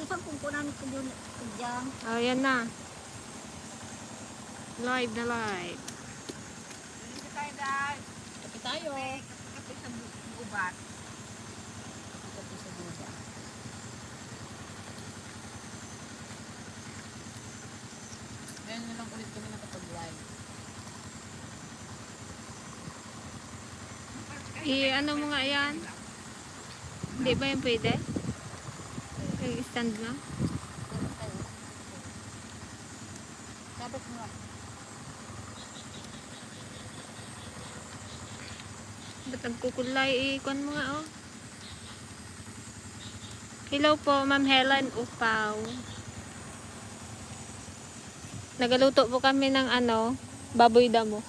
isang kumpunan ko yun dyan. Oh, yan na. Live na live. Hindi tayo dahil. Kapi tayo. Kape sa gubat. Kapi sa duda. Ngayon na lang ulit kami nakapag-live. Ano mo nga yan? Hindi ba yan pwede? Yung stand na? Sabot mo nga. Ba't nagkukulay? Ikon mo nga, oh. Hello po, Ma'am Helen Upaw. Nagaluto po kami ng baboy damo.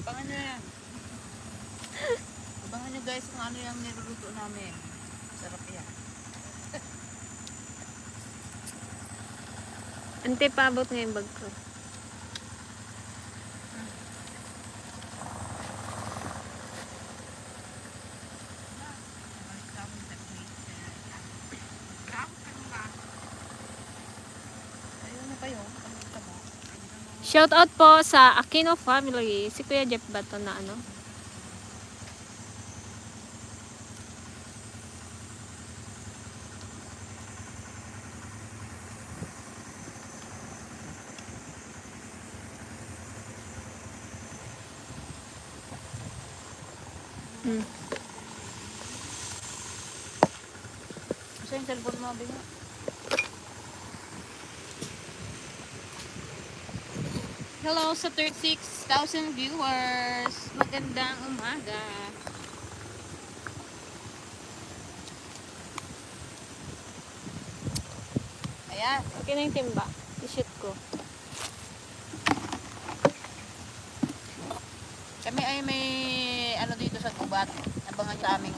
Abangan nyo yan. Abangan nyo guys kung ano yung niluluto namin. Sarap yan. Ante, paabot nga yung bag ko. Shout out po sa Aquino family. Si Kuya Jeff ba to na ano? Kasi yung cellphone mo, Bino. Hello sa 36,000 viewers. Magandang umaga. Ayan. Okay na yung timba. I-shoot ko. Kami ay may ano dito sa gubat. Abangan sa aming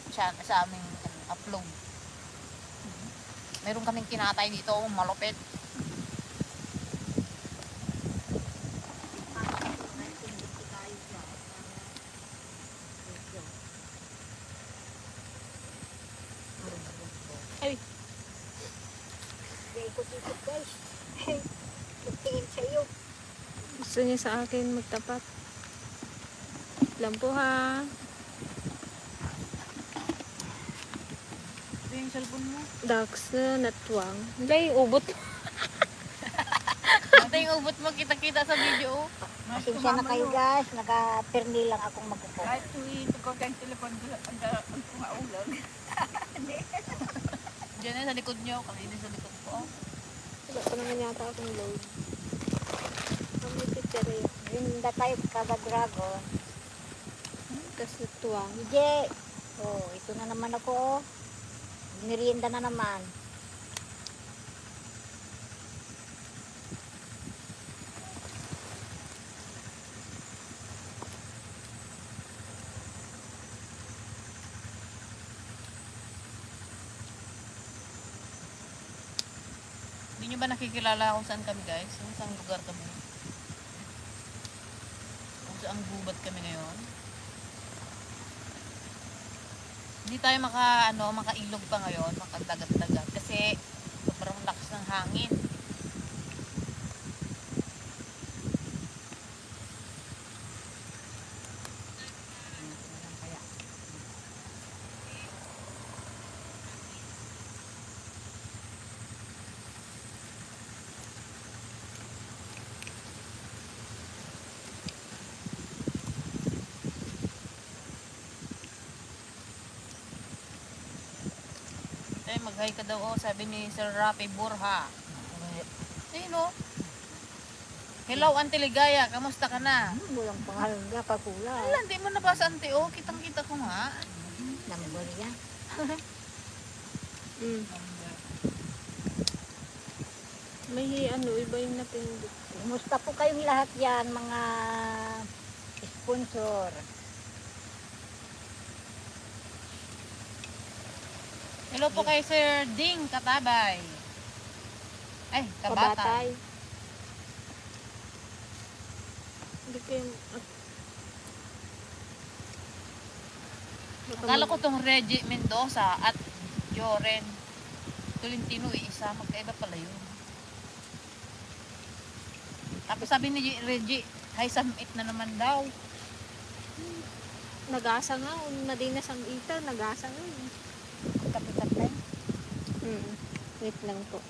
sa aming upload. Meron kaming kinatay dito, malupit. Ay, Ikot-ikot guys. Tingin sa'yo. gusto niya sa akin magtapat. Lang po ha. Ito yung cellphone mo. Dax na natwang. Hindi, ubot. Ito yung ubot mo, kita-kita sa video. Pasensya na kayo guys. Naka-perni lang akong magkuko. Kahit tuwid ko kang telepon ang pungaulag. Diyan na sa likod nyo, kanina sa likod ko. Wala pa naman yata akong load. Ang may picture eh. Yung tayo kaba-dragon. Tapos natwang. Ije. Oh, ito na naman ako oh. Merienda na naman. Hindi nyo ba nakikilala kung saan kami guys? Kung saan lugar kami? Kung saan gubat kami ngayon? Hindi tayo makailog pa ngayon, makadagat-dagat kasi sobrang lakas ng hangin. Mag-hi ka daw, oh, sabi ni Sir Rafi Burha. Sino? Hello, Auntie Ligaya, kamusta ka na? Walang pangalan nga pagkula. Wala, hindi mo nabasa, Auntie, oh. Kitang-kita ko nga. Number yan. May iba yung napindot. Kumusta po kayong lahat yan mga sponsor? Hello po kay Sir Ding Katabay. Ay, Kabatay. Hindi ko yung... Akala ko tong Reggie Mendoza at Joren Tolentino, isa. Magkaiba pala yun. Tapos sabi ni Reggie, hay samit na naman daw. Nagasa nga. Madinas ang ita. Nagasa nga. Kapit-kapit. Wait lang po.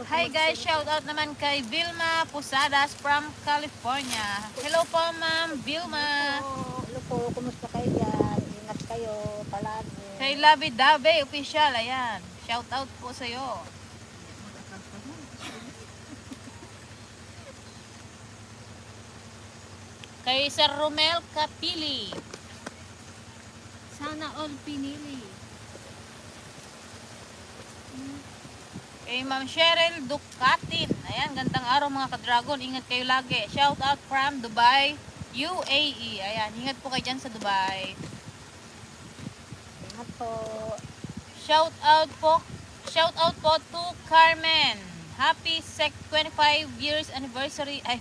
Hi guys, shout out naman kay Vilma Posadas from California. Hello po ma'am Vilma. Hello po, kumusta kayo dyan? Ingat kayo, palagi. Kay Labi Dabe official, ayan. Shout out po sa iyo. Kay Sir Romel Capili. Sana all pinili. Kay Ma'am Cheryl Ducatin. Ayan, gandang araw mga ka-dragon. Ingat kayo lagi. Shout out from Dubai, UAE. Ayan, ingat po kayo dyan sa Dubai. Ingat po. Shout out po to Carmen. Happy 25 years anniversary. Ay,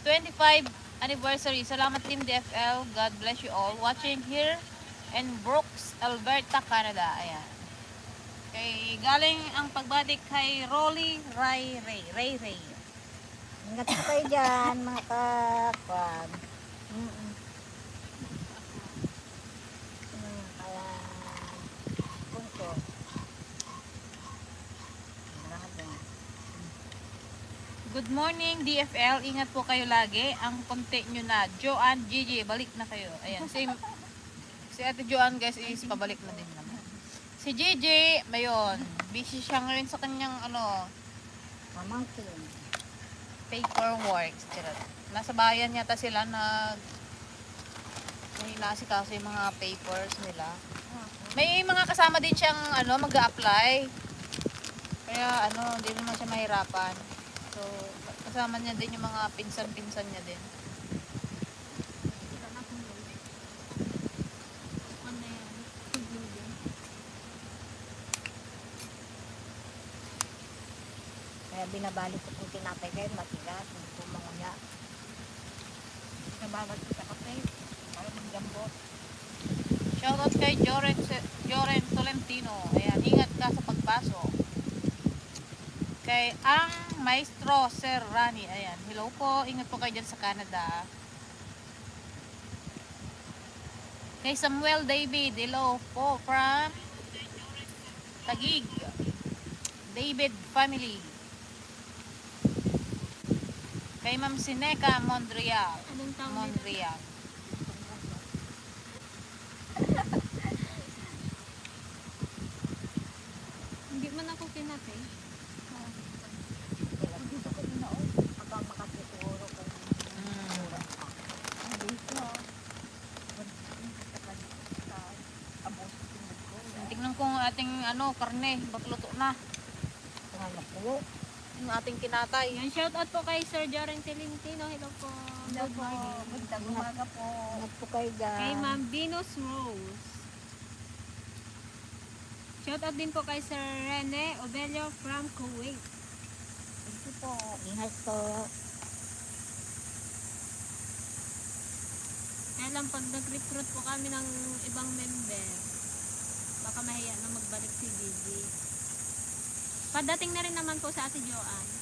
25 anniversary. Salamat Team DFL. God bless you all. Watching here in Brooks, Alberta, Canada. Ayan. Kay galing ang pagbati kay Rolly Ray. Ingat po kayo dyan, mga kakwan. Kaya, punto. Good morning DFL. Ingat po kayo lagi. Ang konti nyo na. Joanne, Gigi, balik na kayo. Ayan. Si Ate Joanne guys is pabalik na din naman. Si Gigi, mayon. Busy siya ngayon sa kanyang Mamangkin. paperwork. Nasa bayan yata sila kasi yung mga papers nila. May mga kasama din siyang mag-a-apply. Kaya hindi naman siya mahirapan. So, kasama niya din yung mga pinsan-pinsan niya din. Kaya binabalik ko kung tinapay kayo, matigas, hindi po manguya. Nababat ko sa kape, para maggambot. Shoutout kay Joren Tolentino. Ayan, ingat ka sa pagpasok. Kay ang Maestro Sir Rani. Ayan, hello po. Ingat po kayo dyan sa Canada. Kay Samuel David. Hello po from Taguig. David family. Kay Ma'am Sineca Montreal. Anong tawag nila? Montreal. Hindi man ako kinate. Kaya dito ko na pagka makatuturo ka na. Dito. Tingnan ko ang ating karne. Bakluto na. Panganak ko. Yung ating kinatay. Yan, shout out po kay Sir Joren Tolentino. Hello po. Hello Good po. morning. Magandang umaga po. Ingat po kayo dyan. Kay Ma'am Venus Rose. Shout out din po kay Sir Rene Obelio from Kuwait. Thank you po. Ingat po. Kaya lang pag nag-recruit po kami ng ibang member, baka mahiya na magbalik si Gigi. Padating na rin naman po sa Ate Joanne.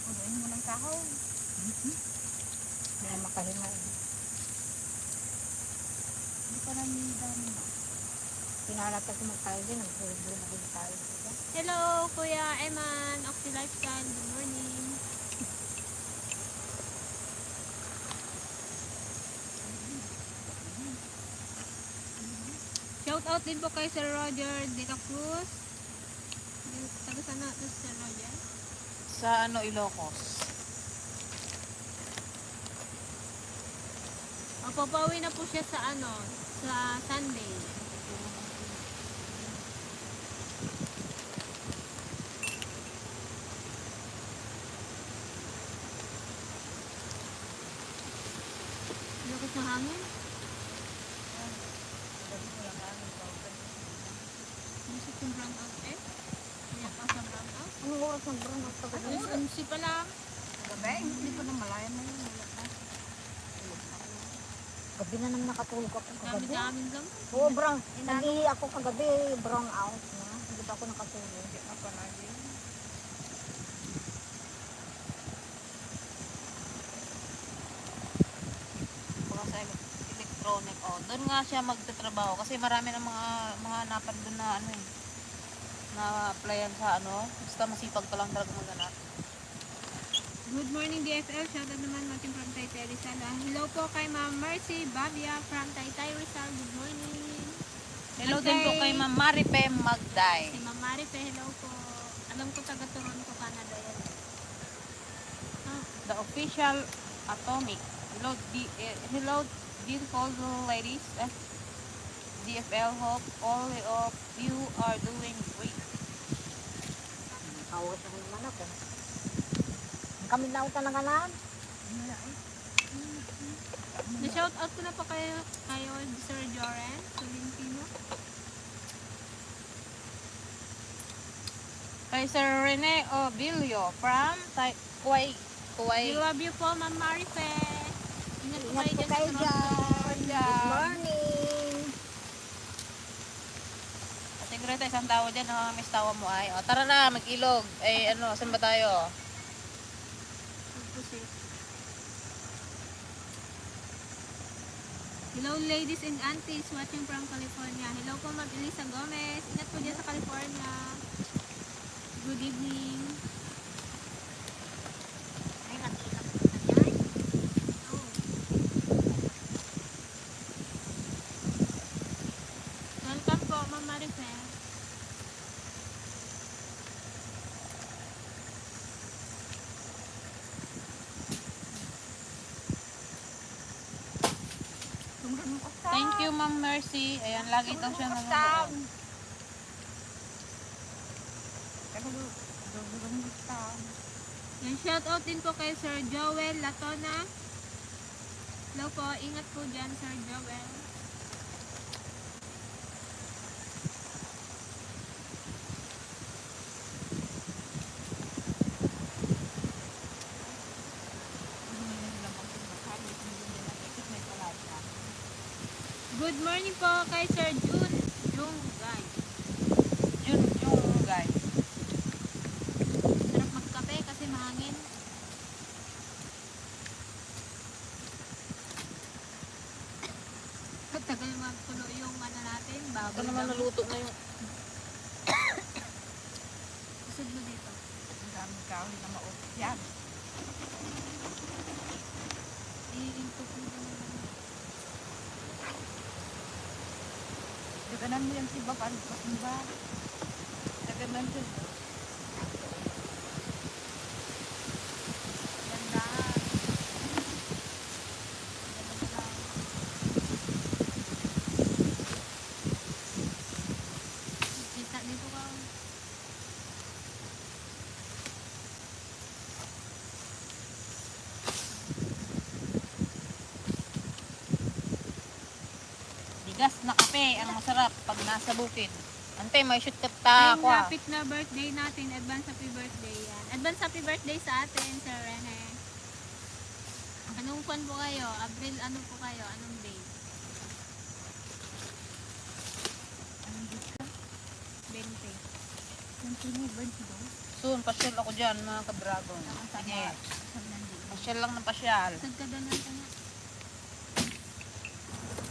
Punuin mo ng kahoy. Kaya makahinga. Hindi pa namin dami na. Pinalatag mo tayo din. Nagpulog na din tayo. Hello, Kuya Eman, Oxy Lifestyle. Good morning. Shout out din po kay Sir Roger De La Cruz. Taga sana to Sir Roger? Sa Ilocos. O, papawi na po siya sa sa Sunday. Lakas ng hangin. Busy kong brown out eh. Kaya pa sa brown out. Anong oras ng brown out pag Alas 11 pa lang. Be, hindi ko na malaya na yun. Gabi na naman nakatulog ako kagabi. Dami-daming lang. Sobrang, nag-ihi ako kagabi, brown out na. Hindi pa ako nakatulog. Hindi ako lagi. Mga sa electronic. Oh, doon nga siya magtatrabaho kasi marami ng mga hanapan doon na ano eh. Na applyan sa ano. Basta masipag pa lang talaga maghanap. Good morning DFL. Shoutout naman natin from Taytay Rizal. Hello po kay Ma'am Mercy Babia from Taytay Rizal. Good morning. Hello din po kay Ma'am Maripe Magday. Si Ma'am Marife, hello po. Alam ko taga Toronto, Canada yan. The official Atomic. Hello beautiful ladies. DFL, hope all of you are doing great. Awas ako naman ako. Kami na ako talaga na. Na-shoutout ko na po kayo Sir Joren Tolentino. Kay Sir Rene Obilio from Kuwait. We love you po, Ma'am Marife. Ingat po Ingat kayo po dyan sa kayo Toronto. dyan. Good morning. Ate Greta, isang tawa dyan. Miss tawa mo ay. O, tara na, mag-ilog. Eh, ano, saan ba tayo? Hello ladies and aunties watching from California. Hello po Ma'am Elisa Gomez. Ingat po dyan sa California. Good evening. Ay, nakilap ko na yan. Oh. Welcome po Ma'am Marife. Thank you, Ma'am Mercy. Ayan, lagi daw siya nanonood. Yan, shout out din po kay Sir Joel Latona. Hello po, ingat po dyan Sir Joel. Good morning po kay Sir June Jungay. Yun, guys. Sarap magkape kasi mahangin. Tagal magtulo yung ano natin, Ito baboy naman lang. naluto na yung... Usod mo dito. Ang daming kahoy na maubos yan. Iinto po naman. Daganan mo yan si Bapan. Pasimba. Daganan siya. Ganda. Kita dito ka. Bigas na kape. Ang masarap pag nasa bukid. Ante, may shoot ka Ay, ta ako ah. lapit na birthday natin. Advance happy birthday yan. Advance happy birthday sa atin, Sir Rene. Anong kwan po kayo? April, ano po kayo? Anong day? Anong dito ka? 20. Yung tiniburn si Dong. Soon, pasyal ako dyan, mga ka-dragon. Sige. Pasyal lang ng pasyal. Saan ka doon ka nga?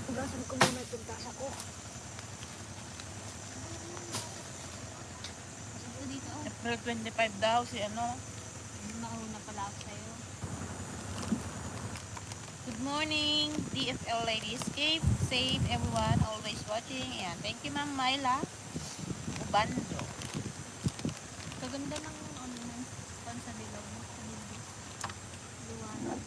Ugasan ko muna itong tasa ko. Saan ka dito? Oh, April 25 daw si ano. nauna pala ako sa'yo. Good morning, DFL ladies. Keep safe, everyone. Always watching. Ayan. Thank you, Ma'am Myla. Ubando. Kaganda ng ano ng kwan sa dilaw mo. Sa dibdib. Liwanag.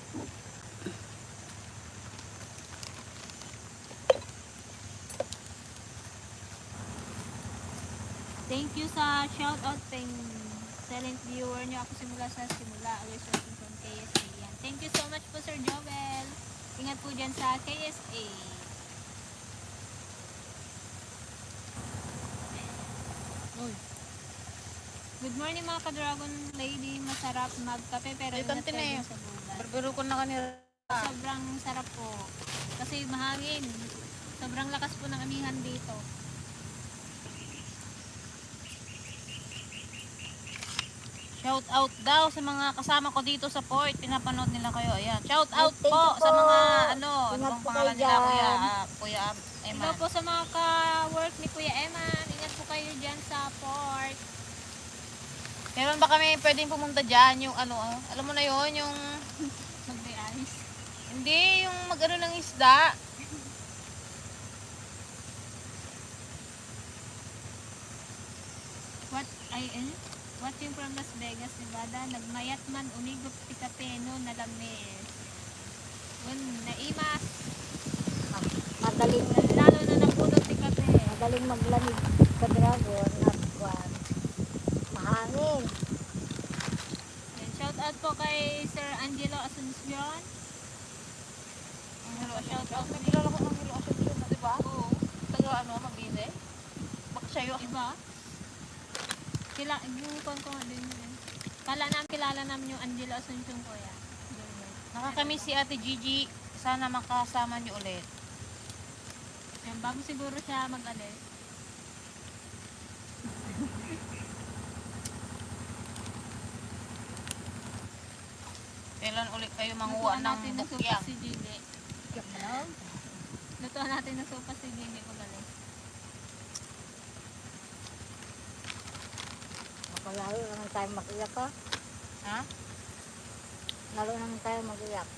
Thank you sa shoutout ping silent viewer niyo ako simula sa simula. Always watching from KSA. Yan. Thank you so much po Sir Joel. Ingat po dyan sa KSA. Uy. Good Good morning mga ka-dragon lady. Masarap magkape pero Ay, ingat kantin kayo eh. din sa bulan. Barbero ko na kanila. Sobrang sarap po. Kasi mahangin. Sobrang lakas po ng amihan dito. Shout out daw sa mga kasama ko dito sa port. Pinapanood nila kayo. Ayan. Shout out Thank po you sa po. mga ano Ingat bang po pangalan kayo nila dyan. kuya? Kuya Hello Eman. po sa mga ka-work ni Kuya Eman. Ingat po kayo dyan sa port. Meron ba kami pwedeng pumunta diyan yung ano, alam mo na yon yung Mag-ice. hindi yung mag-ano ng isda. Watching from Las Vegas, Nevada. Nagmayat man unigop ti kapeno na lamis. Naimas. Magaling, Lalo na napulot ti kape. magaling maglamig sa dragon at kwan. Mahangin. Yan, shout out po kay Sir Angelo Asuncion. Shout out. May kilala ko ng Hilo Asuncion, di ba? Oo. Taga ano, Mabine. Baka siya yun. Iba? Yung kon ko nga din yun. Kilala namin yung Angelo Asuncion ko ya. Nakakamiss si Ate Gigi. Sana makasama niyo ulit. Yan, bago siguro siya mag-alis. Kailan ulit kayo manguha Lutuan ng natin ng sopa bukyang? si Gigi. Lutuan natin ng sopa si Gigi mag-alis. Lalo naman tayo mag-iyak ha. Ha? Lalo naman tayo mag-iyak.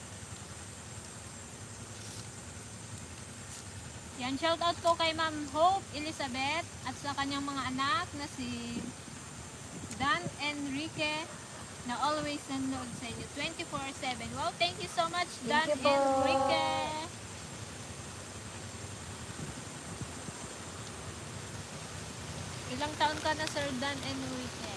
Yan, shout out po kay Ma'am Hope Elizabeth at sa kanyang mga anak na si Dan Enrique na always nanonood sa inyo 24/7. Wow, thank you so much, Dan Thank you po. Enrique. Ilang taon ka na, Sir Dan Enrique?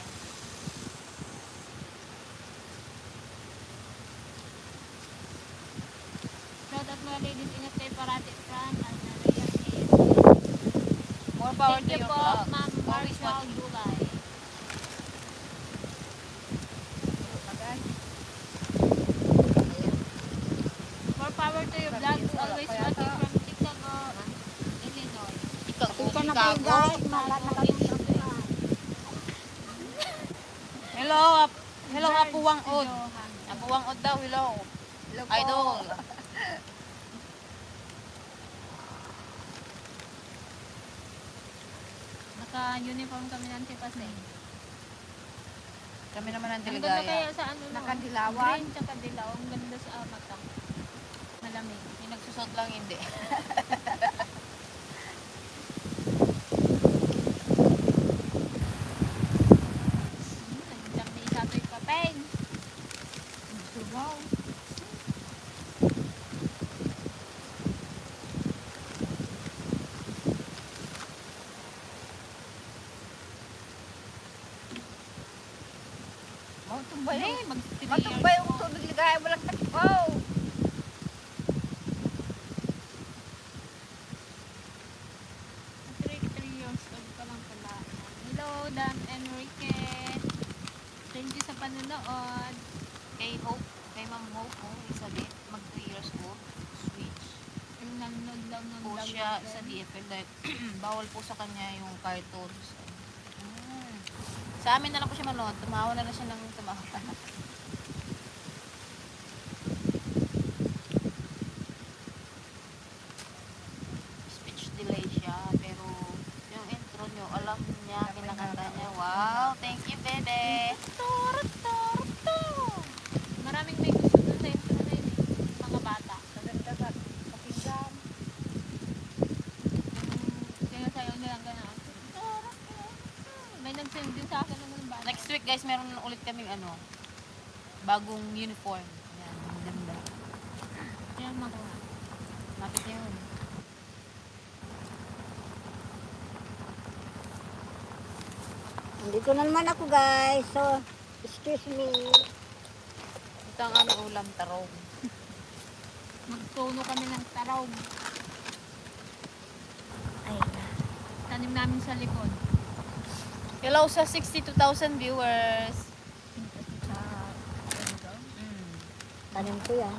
Shout out mga ladies, ingat kayo parati from Alnaria. More power Thank to you your po, vlog. Ma'am Always Marshall watching. Dulay. More power to your vlog. Always watching from Chicago, Illinois. Ika na po guys. Nakalimutan ko na. Hello, hello George Apuwang Od. Johan. Apuwang Od daw, hello. Idol. Naka-uniform kami ng Tipasay. Kami naman ang Ang ganda delegaya. kaya sa ano no? Nakadilawan. Green tsaka dilaw. Ang ganda sa mata. Malamig. Yung nagsusot lang hindi. Nagdam ni Isatoy Papeng. Subaw. Mau tumbay Hey, yung mag-3 matumbay yung tubig ligaya walang takpaw. years old pa lang pala. Hello, Dan Enrique. Thank you sa panonood. Kay Hope, kay Ma'am Hope, Elizabeth, mag 3 years old. Switch. Yung nanonood lang ng Po vlog siya natin. sa DFL dahil bawal po sa kanya yung cartoons. Sa amin na lang po siya manood. Tumawa na lang siya ng tumawa. Speech delay siya. Pero yung intro nyo, alam niya, kinakanta niya. Wow, thank you, Bebe. Maraming may gusto dun sa intro na yun eh. Mga bata. Maganda sa pakinggan. Kaya sayo nilang gano'n. May nag-send din sa akin ng bata. Next week guys, meron ulit kaming ano, bagong uniform. Yan, ang ganda. Yan makuha. Lapit yun. Nandito na naman ako guys. So, excuse me. Ito ang aming ulam, tarong. Magtuno kami ng taraw. Ay, Tanim namin sa likod. Hello sa 62,000 viewers. Sa Mm. tanim ko yan.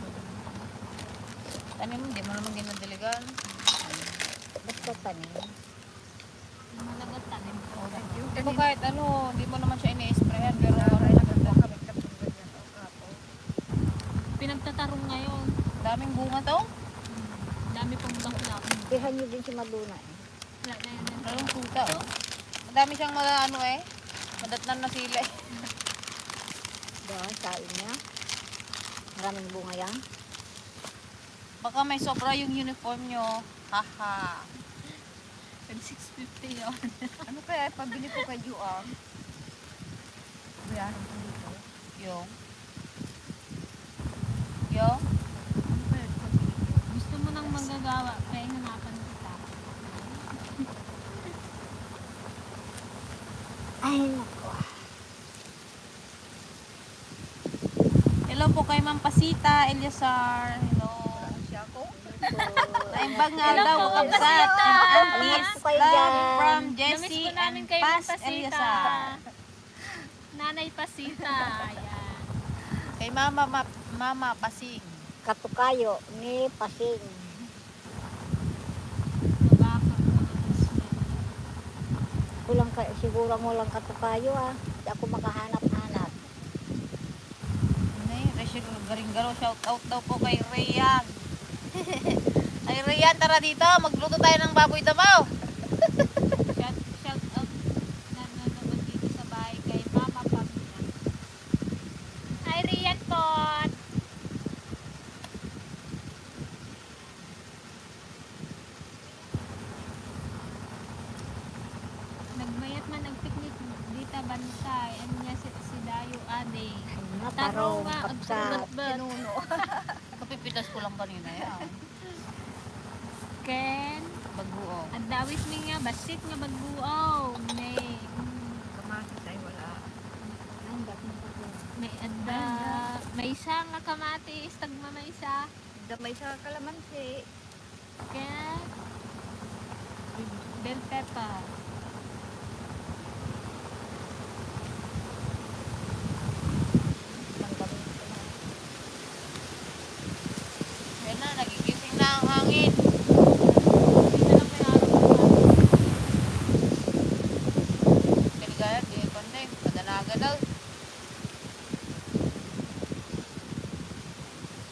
Tanim, hindi mo naman ginadiligan. Basta tanim. Malagot tanim ko. Pero kahit ano, hindi mo naman siya ini-sprayan. Pero Pinagtatarong ngayon. daming bunga to. Dami pang bangklak. Pihan niyo din si Maduna eh. Wala na yan. Anong puta oh. Madami siyang ano eh. Madatnan na sila eh. Doon, sain niya. Maraming bunga yan. Baka may sobra yung uniform nyo. Haha. 650 yun. Ano kaya pabili ko kay Juang? Bayaran ko dito. Yung. Yung. Ano kaya pabili ko? Gusto mo nang manggagawa, kaya hanapan kita. Ay, naku. Hello po kay Ma'am Pasita, Eliasar. Hello. Siya ko? Naimbag nga Hello daw, po, Ma'am kabsat. Pasita. Aunties, Ingat po kayo love dyan. from Namiss Jessie po namin and kayo, Pas Ma'am Pasita. Eliasar. Nanay Pasita. Ayan. Kay Mama Pasing. Katukayo ni Pasing. Mabakot ko na Kulang ka, siguro mo lang katukayo ah. Di ako makahanap-hanap. Nay, Rachel Garinggaro, shout out daw po kay Rayan. Ay Rayan, tara dito, magluto tayo ng baboy damaw. Shout out na naman dito sa bahay kay Mama Pamina. Hi Rian po. Nagmayat man ang picnic dita Bantay. Ano niya si Dayo Ade. Ano, Tarong tarong, nga, kapsat. Pinuno. Kapipitas ko lang kanina yan. Ken, Baguo. ang dawis mi nga, basit nga bagbuaw. Kamatis ay wala. Ang dating pati. May adda, may isa nga kamatis, tagma may isa. Damay sa kalamansi. Ken, bell pepper. Ang dami ko na. Yan na, nagigising na ang hangin. Hindi na lang may araw ng Kaligayat, di ko na eh. Padanaga daw.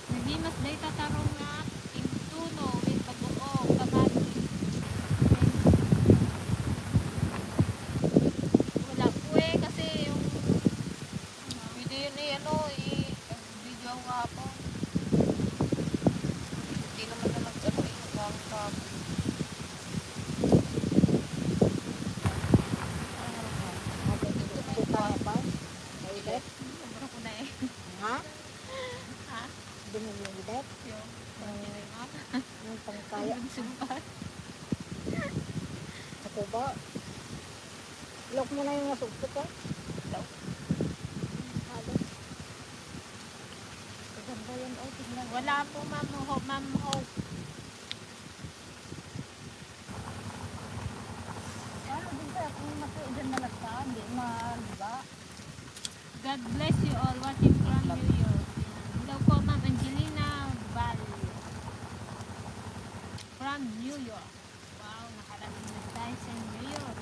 Nagimas day tatarong nga, tingtuno, with bagoong, kamati. Wala po eh, kasi yung Pwede yun eh, ano, i-video ang hapon. Hindi naman na ano, nagkawang hapon. Natin ito pa ba? Mailit? sobra ko na eh. Ha? Ha? Dumilit? Yung, Yung pangkaya. ang sumpat. Ako ba? Lock mo na yung nasugpot ah. Lock. Halo. Maganda yan. Oh, tignan. Wala po ma'am Hope, ma'am Hope. Ano din kaya kung dyan nalagpa, hindi maliba. God bless you all watching from New York. Hello po ma'am Angelina Val. From New York. Wow, nakarating na tayo sa New York.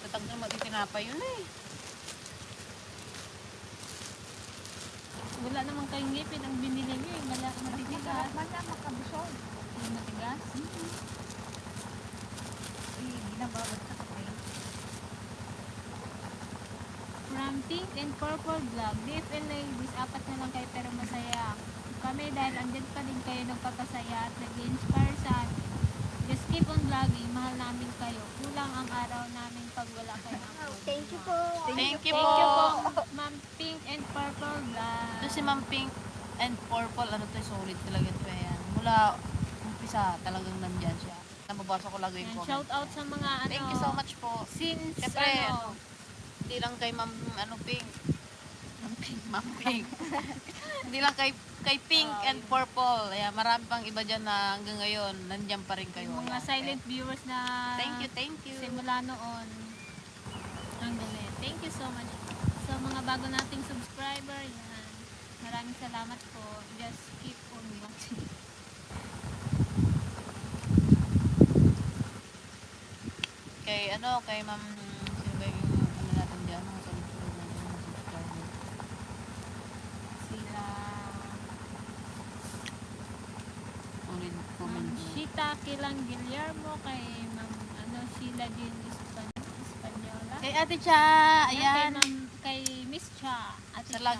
Tatag na matitinapa yun eh. Wala namang kayong ngipin ang binili niyo. Yung matigas. Man na makabusog. Yung matigas. Ginababad sa kapay. From Pink and Purple Vlog. DFL ladies, apat na lang kayo pero masaya. Kami dahil andyan pa din kayo nagpapasaya at nag-inspire sa amin. Just keep on vlogging. Mahal namin kayo. Kulang ang araw namin pag wala kayo. Thank you po. Thank you Thank you po, po. Ma'am Pink and Purple Vlog. Ito si Ma'am Pink and Purple, ano to, solid talaga ito yan. Mula umpisa talagang nandyan siya. Nababasa ko lagi yung Yan, comment. shout out sa mga ano. Thank you so much po. Since Siyempre, ano, Hindi lang kay Ma'am ano, Pink. Pink. Hindi lang kay pink and purple. Ayan, marami pang iba dyan na hanggang ngayon, nandiyan pa rin kayo. Yung mga Ayan. silent viewers na Thank you. simula noon hanggang ngayon. Thank you so much. So mga bago nating subscriber, yan. Maraming salamat po. Just keep on watching. Kay ma'am, sino ba yung ano natin dyan? Mga sunod-sunod natin mga subscriber. Sila Ulit Ma'am comment mo. Shita Kilang Guillermo, kay Ma'am Sheila din Espanyola. Kay Ate Cha, Kay ayan. kay Miss Cha. Ate Sa Cha.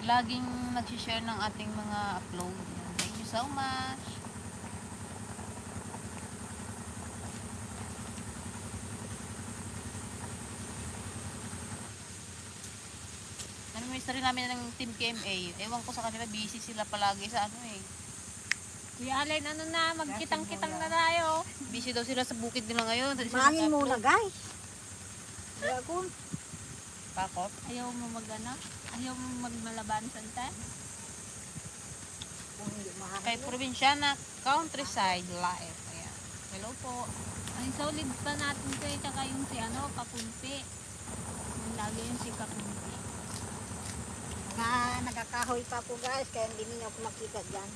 laging nag-share ng ating mga upload. Ayan. Thank you so much. Namimiss na rin namin ng Team KMA. Ewan ko sa kanila, busy sila palagi sa ano eh. Kuya Allen, ano na, magkitang-kitang na tayo. Busy daw sila sa bukid nila ngayon. Mangin muna guys. Wala ko. Pakot. Ayaw mo magana? Ayaw mo magmalaban sante? Kung hindi mahangin. Kay Provinciana Countryside Life. Ayan. Hello po. Ay, solid pa natin ko eh, tsaka yung si ano, Kapunti. Yung lagi yung si Kapunti. Nagkakahoy pa po guys, kaya hindi niyo ako makita dyan.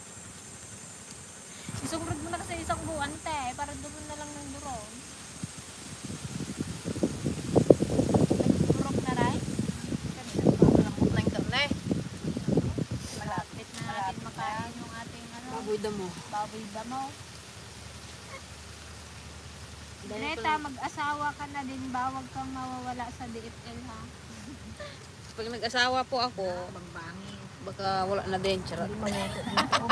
Isungrod mo na kasi isang buwan te, para doon na lang ng duron. Nagburok na rin. Malambot na yung karne. Malapit na natin makain yung ating ano, Baboy damo. baboy damo. Greta, mag-asawa ka na din ba? Huwag kang mawawala sa DFL ha. Pag nag-asawa po ako, Magbangin. baka wala na din. Charot. Hindi maluto dito.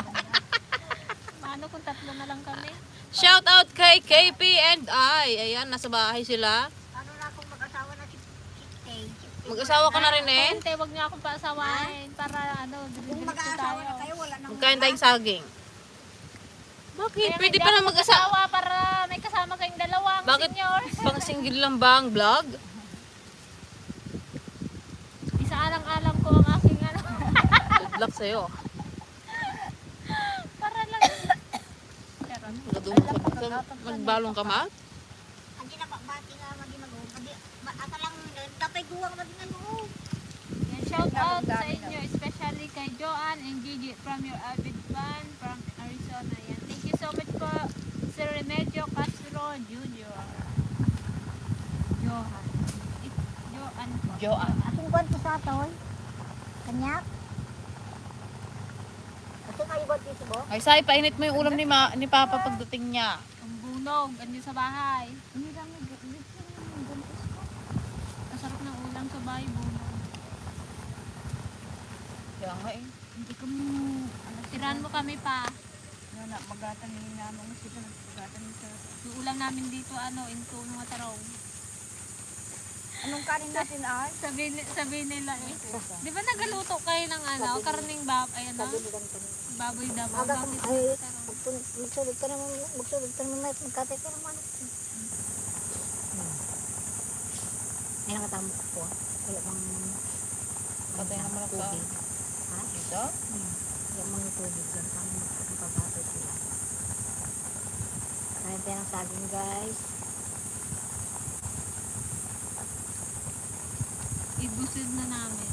Paano kung tatlo na lang kami? Shout out kay KP and I. Ayan, nasa bahay sila. Ano na kung mag-asawa na si Kay? Mag-asawa ka na rin eh. Hindi, huwag niyo akong paasawahin para ano, Kung diretso mag-aasawa tayo. na kayo, wala nang Magkain tayong saging. Bakit? Kaya Pwede hindi pa na ako mag-asawa. mag-asawa para may kasama kayong dalawang Bakit? senior. Pang single lang ba ang vlog? Isa alang-alang ko ang aking ano. Good luck sa'yo. Para lang. Charot. Magbalong ka ma? Hindi na bati nga maging mag-uwi. Asa lang, tapay guwang maging ano. Yan, shout out sa inyo, especially kay Joanne and Gigi from your avid fan from Arizona. Yan. Thank you so much po, Sir Remedios Castro Jr. Johan. Joan po. Joan. Atong buwan ko sa atoy. Kanyak. Atong kayo ba dito bo? Ay, Sai, painit mo yung ulam ni Papa pagdating niya. Ang bunog, andyan sa bahay. Hindi lang nag-gantos ko. Ang sarap ng ulam sa bahay, bunog. Kaya nga eh. Hindi ko mo. Tirahan mo kami pa. Ano na, magatan ni naman mo sila. Magatan ni sa... Yung ulam namin dito, ano, into mga taraw. Anong kanin natin ay? Sabi nila eh. Di ba nagaluto kayo ng ano, karning ay ano, Sabi ni ganito. baboy damo? Aga Bakit kung ay, taraw? magsulog ka naman, magkatay ka naman. Ay, nakatamo ko po. Wala bang... Patay naman ako. tubig. Ha? Ito? Wala bang tubig dyan. Tama magkakapagkatay sila. Kain tayo ng saging guys. Ibusid na namin.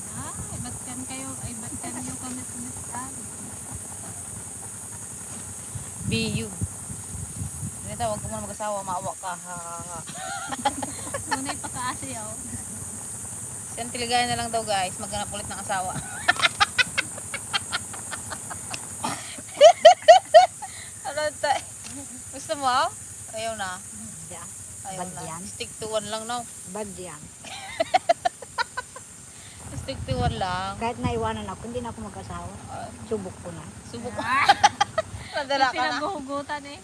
Ba't kan kayo, ba't kan nyo kami tumitan? BU. Ganito, huwag ko muna mag-asawa, maawa ka. Ha, ha, ha. Ngunay pakaasiyaw. Siyang tiligaya na lang daw guys, maghanap ulit ng asawa. Ano tayo? Gusto mo? Ayaw na. Yeah. Ayaw Bad na. yan. Stick to one lang no. Bad yan. Stick to one lang. Kahit naiwanan ako, hindi na ako mag-asawa. Subok ko na. Subok. Ah! Nadala Yung ka na. pinaghuhugutan eh.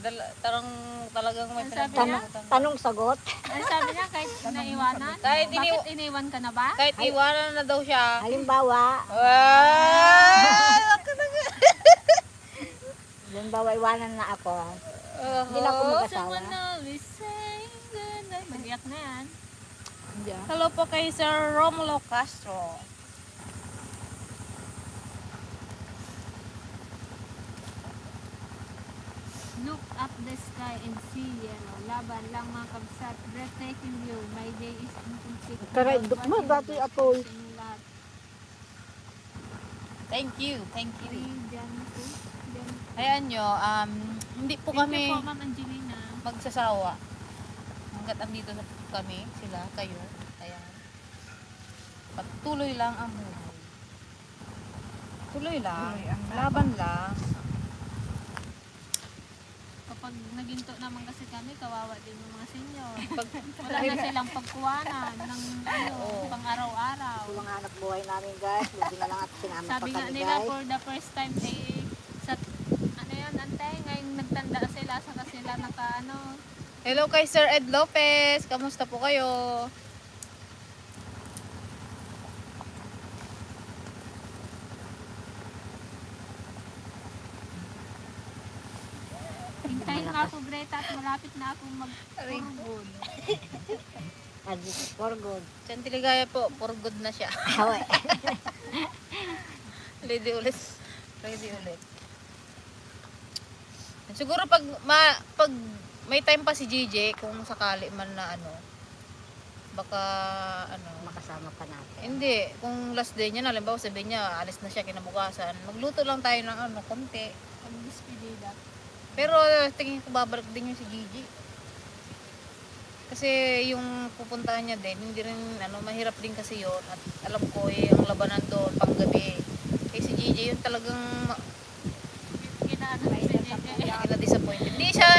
Talagang may Ang sabi pinagdalamutan. Tanong sagot. Ano sabi niya, kahit naiwanan? Kahit Bakit iniwan ka na ba? Kahit iwanan na daw siya. Halimbawa, Ah! halimbawa iwanan na ako. Hindi na ako mag-asawa. Someone always saying goodnight. Mag-iyak na yan. Yeah. Hello po kay Sir Romulo Castro. up the sky and see yellow. Laban lang mga kabsat. Breathtaking view. My day is incomplete. Karay, without duk mo, watching dati the apoy. stars and lahat. Thank you, thank you. Diyan po. Diyan. Ayan nyo, hindi po Thank kami you po, Ma'am Angelina. magsasawa. Hanggat andito na kami, sila, kayo. Ayan. Patuloy lang ang buhay. Tuloy lang. Laban lang. Kapag naginto naman kasi kami, kawawa din yung mga senior. Wala na silang pagkuwanan ng pang araw-araw. Yung mga anak buhay namin guys, buti na lang at sinama pa Sabi nga kami nila guys. for the first time sa ano yun, ante, ngayon nagtanda sila, saka sila Hello kay Sir Ed Lopez. Kamusta po kayo? hintayin nga ako Greta at malapit na ako mag-urgod. For good. Chanti Ligaya po, for good na siya. Hawi. Ready ulit. Ready ulit. Siguro pag may time pa si GJ, kung sakali man na baka Makasama pa natin. hindi, kung last day niya na, halimbawa sabihin niya, alis na siya kinabukasan, magluto lang tayo ng konti. Pag-despedida. Pero tingin ko babalik din yung si Gigi. Kasi yung pupuntahan niya din, hindi rin mahirap din kasi yon at alam ko ang labanan doon panggabi. Eh si Gigi yun talagang kina-disappoint. Hindi siya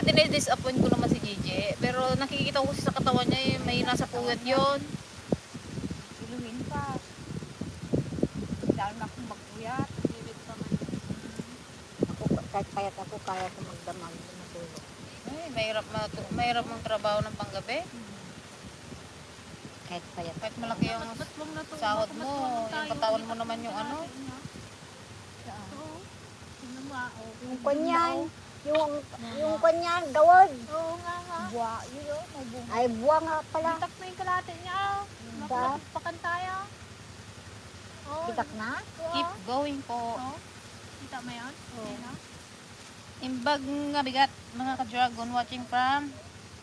dinidisappoint ko naman si Gigi, pero nakikita ko kasi sa katawan niya may nasa puwet yon. Iluhin pa. Dahil na akong magpuyat. Lilit pa man. Ako, kahit payat ako, kaya ko magdamag. Matulog. Ay, mahirap mong trabaho ng panggabi. Kahit payat. Kahit malaki yung sahod mo, yung katawan mo naman yung Oo. Sino ba? Oo. Yung kanyan, yung kanyan, gawad. Oo nga nga. Buwa, yun. May bunga. Ay, buwa nga pala. Bitak na yung kalate niya. Napakan tayo. Oo. Bitak na? keep going po. Oo. Kita mo yan? Oo. Ayun, ah. Imbag nga bigat mga ka-dragon watching from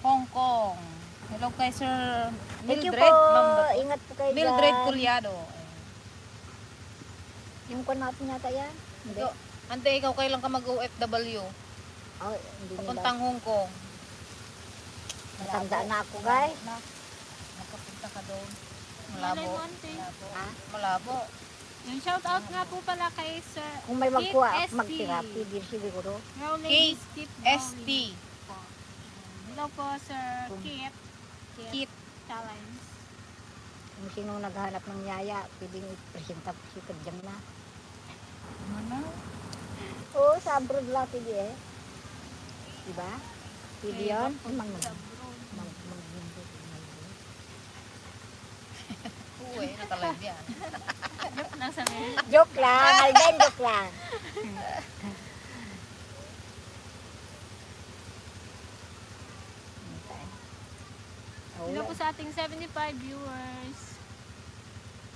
Hong Kong. Hello kay Sir Thank you Mildred. po. Ma'am, Ingat po kayo Mildred dyan. Culiado. Yung kwan natin yata yan? Hindi. Ikaw, ante, ikaw kailan ka mag-OFW? Oh, hindi nila. Papuntang Hong Kong. Matanda na ako guys. Nakapunta ka doon. Malay Malabo. mo, ante. Ha? Malabo. Yung shout out nga po pala kay Sir Kung may Kit magkuha, ST. magtirapi din siguro. Now ladies keep ST. going. Hello po Sir Kit. Kit. Challenge. Kung sinong naghahanap ng yaya, pwedeng i-presenta po si Kadyang na. Ano? Oo, sa abroad lang pwede eh. Diba? Pwede yun? Uwe, nakalive yan. Nasa may Joke lang, Alden, joke lang. Hello po sa ating 75 viewers.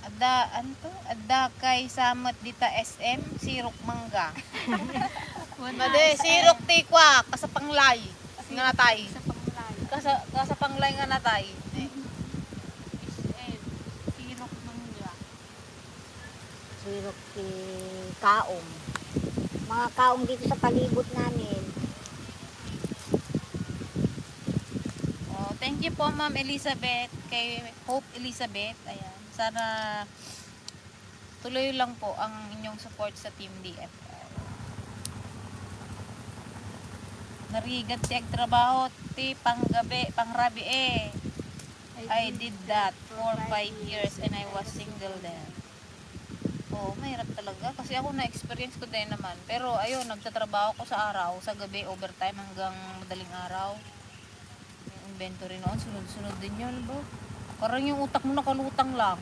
Adda kay Samat dita SM, Sirok Mangga. Wala. Made, Sirok Tikwa, kasapanglay. Nga natay. Sa panglay. Kasapanglay nga natay. SM. Sirok Mangga. Sirok si Kaong. Mga kaong dito sa palibot namin. Oh, thank you po Ma'am Elizabeth, kay Hope Elizabeth. Ayan. Sana tuloy lang po ang inyong support sa Team DFL. Narigat si trabaho ti panggabi, pangrabi eh. I did that for 5 years and I was single then. Oh, mahirap talaga kasi ako na-experience ko din naman. Pero ayun, nagtatrabaho ko sa araw, sa gabi, overtime hanggang madaling araw. Yung inventory noon, sunod-sunod din yun, bro. Parang yung utak mo nakalutang lang.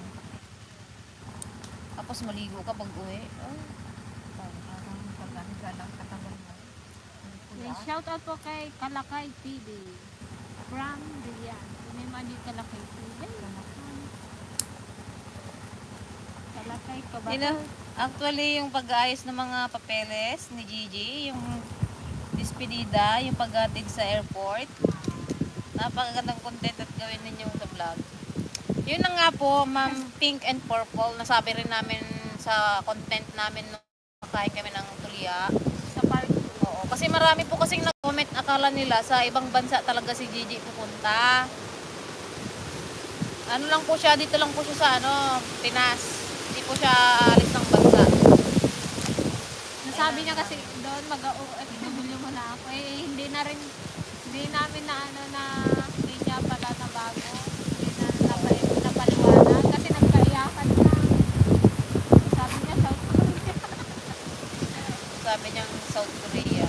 Tapos maligo ka pag uwi. Oh. Parang pag-aniga ng katawan mo. May shout out po kay Kalakay TV. From Dilian. May mani Kalakay TV. Kalakay ka ba? Actually, yung pag-aayos ng mga papeles ni Gigi, yung despedida, yung paghatid sa airport. Napakagandang content at gawin ninyo sa vlog. Yun na nga po, Ma'am Pink and Purple. Nasabi rin namin sa content namin nung kain kami ng tulya. Sa park. Oo, kasi marami po kasing nag-comment, akala nila sa ibang bansa talaga si Gigi pupunta. Ano lang po siya, dito lang po siya sa Pinas. Hindi po siya alis ng bansa. Nasabi niya kasi doon mag-OFW muna ako. Eh, hindi namin na hindi niya pala na bago. Hindi na napaliwanag kasi nagkaiyakan na. Sabi niya South Korea. Sabi niyang South Korea.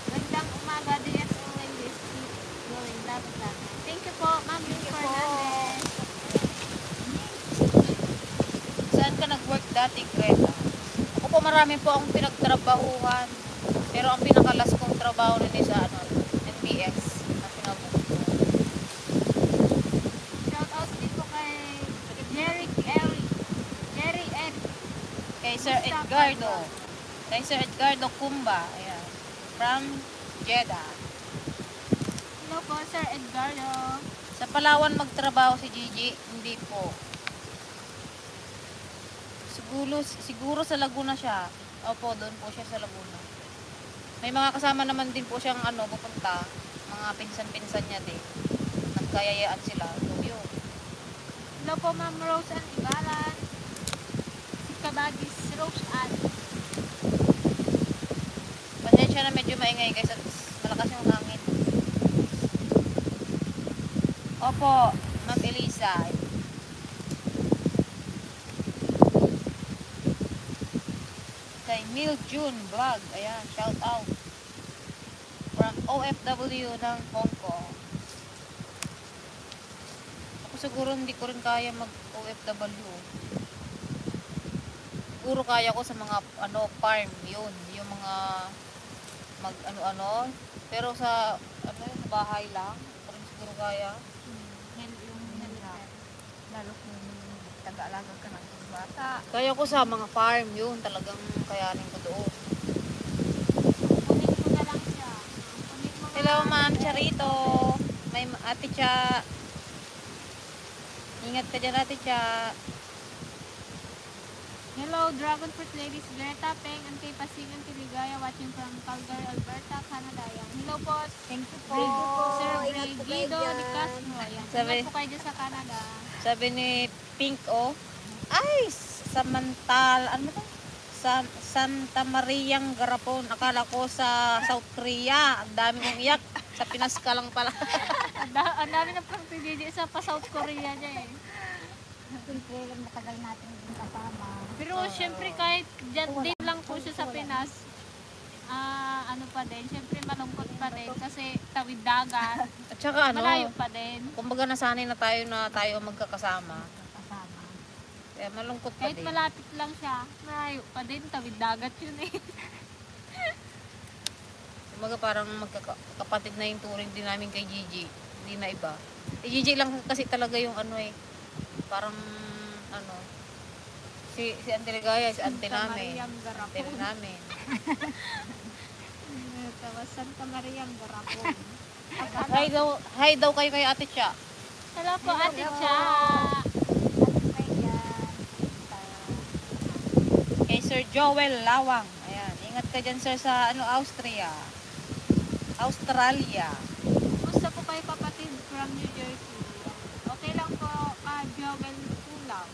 Gandang umaga, DSOLS. Keep going. Dapat lang. Thank you po, Ma'am Yul Fernandez. Saan ka nag-work dati, Greta? Ako po marami po akong pinagtrabahuhan. Pero ang pinakalas kong trabaho na sa NBS na pinabuto. Shout out din po kay Jerry Ed. Kay Sir Edgardo. Kay Sir Edgardo Kumba. Ayan. From Jeddah. Hello po, Sir Edgardo. Sa Palawan magtrabaho si Gigi? Hindi po. Siguro sa Laguna siya. Opo, doon po siya sa Laguna. May mga kasama naman din po siyang pupunta. Mga pinsan-pinsan niya din. Nagkayayaan sila. So, yun. Hello po, Ma'am Rose Ann Ibalan. Si Kabagis Rose Ann. Pasensya na medyo maingay guys at malakas yung hangin. Opo, Ma'am Elisa. Kay Mil June Vlog. Ayan, shout out. From OFW ng Hong Kong. Ako siguro hindi ko rin kaya mag-OFW. Siguro kaya ko sa mga farm yun. Yung mga pero sa sa bahay lang. Hindi ko rin siguro kaya. Yung healthcare. Lalo kung taga-alaga ka ng bata. Kaya ko sa mga farm yun. Talagang kayanin ko doon. Kunin mo na lang siya. Kunin mo Hello, Ma'am Charito. May Ate Cha. Ingat ka dyan, Ate Cha. Hello, Dragon Fruit Ladies, Greta, Peng, Auntie Pasing, Auntie Ligaya, watching from Calgary, Alberta, Canada. Yan. Hello po, Thank you po. Sir Ingat po kayo Brigido dyan. de Castro. Yan. Sabi- Ingat po kayo dyan sa Canada. Sabi ni Pink, ay, Santa Mariang Garapon. Akala ko sa South Korea. Ang dami kong iyak. Sa Pinas ka lang pala. Ang dami na pang PJJ sa pa South Korea niya eh. Siyempre, matagal natin din kasama. Pero syempre kahit dyan din lang po siya sa Pinas, ano pa din, syempre malungkot pa din kasi tawid dagat, At saka malayo pa din. kumbaga nasanay na tayo ang magkakasama. Kasama. Kaya malungkot pa Kahit din. malapit lang siya, malayo pa din, tawid dagat yun eh. Kumbaga parang magkakapatid na yung turing din namin kay Gigi. Hindi na iba. Si Gigi lang kasi talaga yung parang si Auntie Ligaya, si Auntie namin. Mariam Auntie rin Garapon. namin. Tawas Santa Mariam Garapon. Hi daw kayo kay Ate Cha. Hello po Ate Cha. Kay Sir Joel Lawang. Ayan, ingat ka dyan sir sa Australia. Kumusta po kayo kapatid from New Jersey? Okay lang po Jovel Kulang.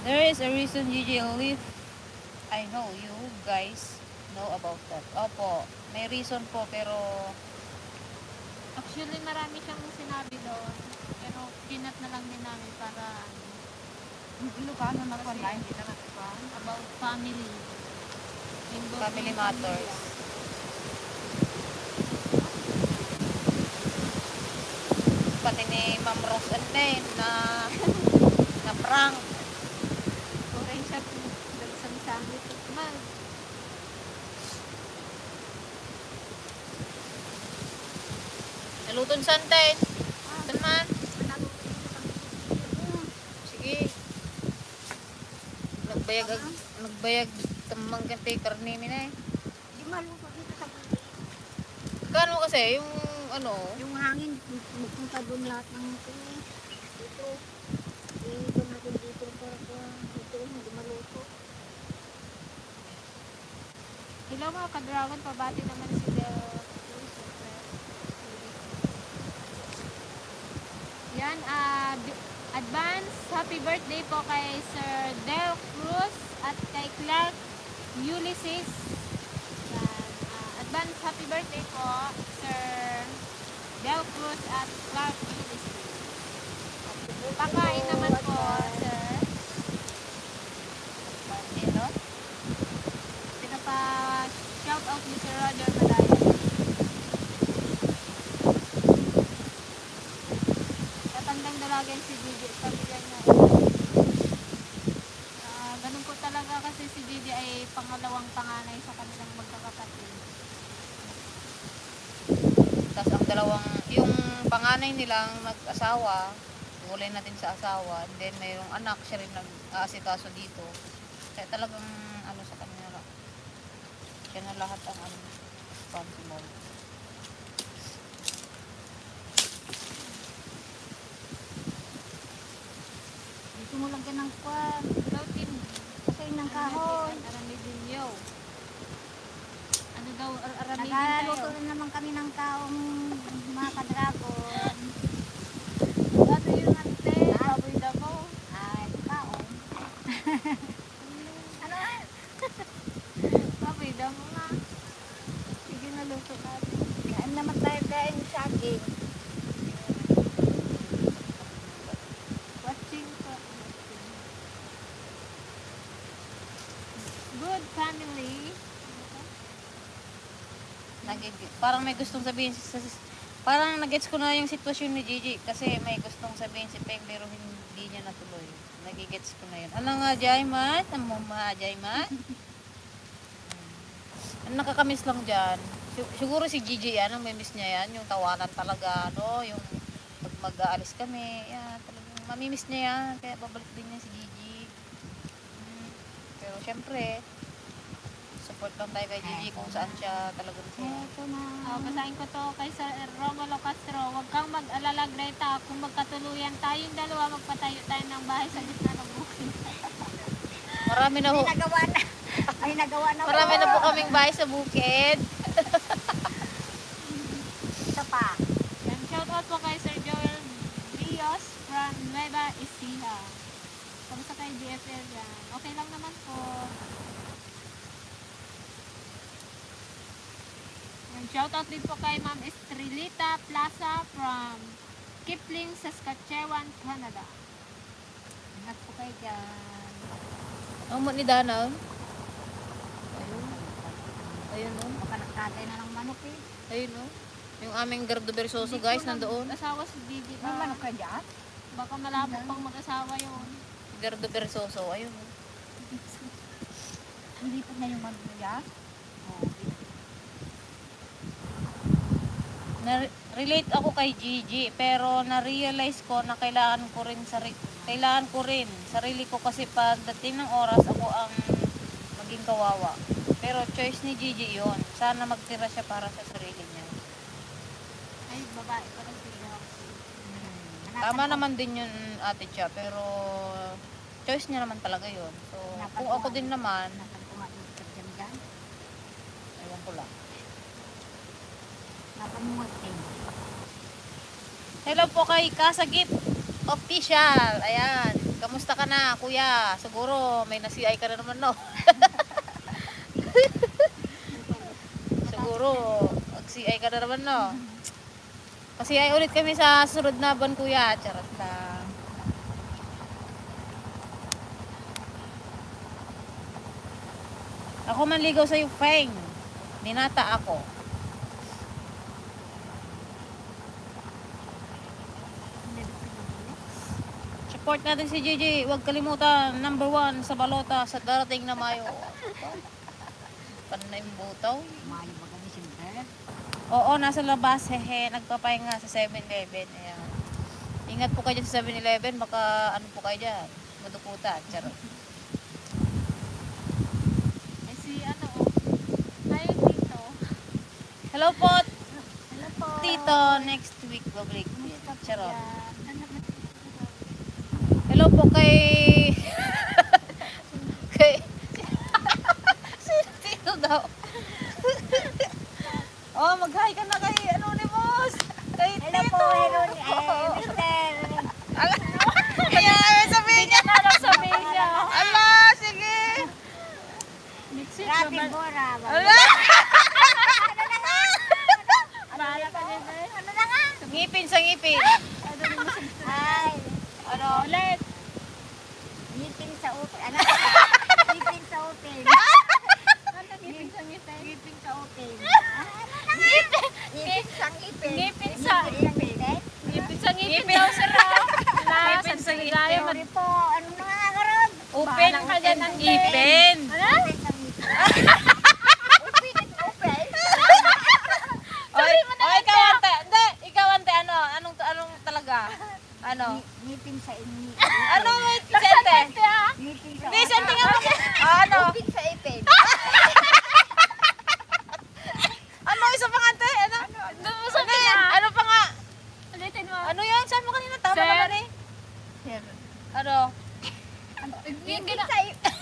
There is a reason Gigi live. I know you guys know about that. Opo, may reason po pero Actually marami siyang sinabi doon. Pero kinat na lang din namin para Ilocano na po na, hindi na natin pa. about family. Involved family yung matters. pamilya. Pati ni Ma'am Rose and Nen na prank. Okay siya po. Dagsang-sami po. Man, Naluton santen. nagbayag tamang ganti karne mi na eh. Di maluto dito sa gilid. Kano kasi yung ano, Yung hangin, magpunta doon lahat ng ito. Dito. Dito natin dito para dito hindi maluto. Hello mga ka-dragon, pabati naman si Del Cruz. Yan, advance happy birthday po kay Sir Del Cruz at kay Clark Ulysses. Yan, advance happy birthday po Sir Del Cruz at Clark Ulysses. Pakain naman po, sir. ano? Pinapa-shout out ni Sir Roger Malaya. Tatandang dalagan si Gigi. Pamilya niya. Ganun po talaga kasi si Gigi ay pangalawang panganay sa kanilang magkakapatid. Tapos ang dalawang, yung panganay nilang nag-asawa, iwalay natin sa asawa, and then mayroong anak, siya rin nag-aasikaso dito. Kaya talagang ano sa kanila, siya na lahat ang ano, responsible. Dito mo lang ng kwan. Hello, team. Kasi ng kahoy. Aramidin yo. Ano daw, aramidin Nagaluto tayo. rin naman kami ng kaong mga kadragon. Ano yung ante? Baboy damo. Ay, kaong. Ano? Baboy damo nga. Sige na luto natin. Kain naman tayo kain sa akin. Watching po. Good family. Parang may gustong sabihin parang nagets ko na yung sitwasyon ni Gigi kasi may gustong sabihin si Peng pero hindi niya natuloy. Nagigets ko na yun. Ano nga, Jaimat? Ano mga Jaimat? Ang nakakamiss lang dyan. Siguro si Gigi yan, ang may miss niya yan. Yung tawanan talaga, no? Yung pag mag-aalis kami, yan, talagang mamimiss niya yan. Kaya babalik din niya si Gigi. Pero syempre, support lang tayo kay Gigi kung saan siya talagang siya. Eto na. Basahin ko to kay Sir Romulo Castro. Huwag kang mag-alala, Greta. Kung magkatuluyan tayong dalawa, magpatayo tayo ng bahay sa gitna ng bukid. Marami na ho. Ay, nagawa na. Ay, nagawa na. Marami na po kaming bahay sa bukid. Isa pa. Yan, shout out po kay Sir Joel Rios from Nueva Ecija. Kamusta kay DFL yan? Okay lang naman po. Yan, shout out din po kay Ma'am Estrelita Plaza from Kipling, Saskatchewan, Canada. Ingat po kayo dyan. Ang mo ni Danaw. Ayun. Ayun o. Baka nagkatay na ng manok eh. Ayun o. Yung aming Gardo Versoso guys, nandoon. Asawa si Didi. May manok ka dyan? Baka malabo pang mag-asawa yun. Gardo Versoso, ayun o. Hindi po na yung manok niya. Oh, Relate ako kay Gigi, pero na-realize ko na kailangan ko rin sarili ko kasi pagdating ng oras ako ang maging kawawa. Pero choice ni Gigi 'yon. Sana magtira siya para sa sarili niya. Ay, babae pa rin sila. Tama naman din yun, ate siya, pero choice niya naman talaga 'yon. So, kung ako din naman, Nasan ko nga yung kagyan dyan. ewan ko lang. Napamungot eh. Hello po kay Kasagip Official. Ayan. Kamusta ka na, kuya? Siguro may nasi-ay ka na naman, no? Siguro mag-CI ka na naman, no? Kasi-ay ulit kami sa sunod na buwan, kuya. Charot lang. Ako manligaw sa'yo, Feng. Binata ako. Support natin si Gigi. Huwag kalimutan, number 1 sa balota sa darating na Mayo. Panay butaw. Mayo baga ni Silver. Oo, nasa labas. Hehe, nagpapahinga sa 7-Eleven. Ayan. Ingat po kayo dyan sa 7-Eleven. Baka ano po kayo dyan. Madukutan. Charot. Hello po, Hello po. Tito. Next week, babalik. Kamusta po Charot. yan? Hello po kay... kay... Sino daw? Oh, mag-hi ka na kay Anonymous. Kay Hello Tito. po, hello, mister. Kaya sabihin niya. Ano sabihin niya? Ala, sige. Mixit Rati ba? Bora. Ala. Bahala ka niya, be. Ano na nga? Ngipin sa ngipin. Ay, Ano? Ulit. ngipin sa open. Ano? Ngipin sa open. Ano, ngipin sa ngipin? Ngipin sa open. Ngipin sa ngipin. Ngipin sa- ngipin. Ngipin sa ngipin Ngipin. daw sila. Ngipin sa Ligaya, Sorry po, ano na nga karon? Open Bahala ka dyan ng ngipin. Ano? Ngipin sa ngipin. Open, open. Oy, ikaw ante. Hindi, ikaw ante. Ano? Anong talaga? Ano? Ngipin sa ngipin. Ano mo, Sente? Ngipin sa Hindi, Sente nga mo. Ano? Ngipin sa ipin. Ano, isa pa nga ante? Ano? Doon mo sabi Hindi, na. ano pa nga? Ulitin mo. Ano yun? Saan mo kanina? Tama Sir. naman eh. Sir. Ano? Ngipin sa ipin.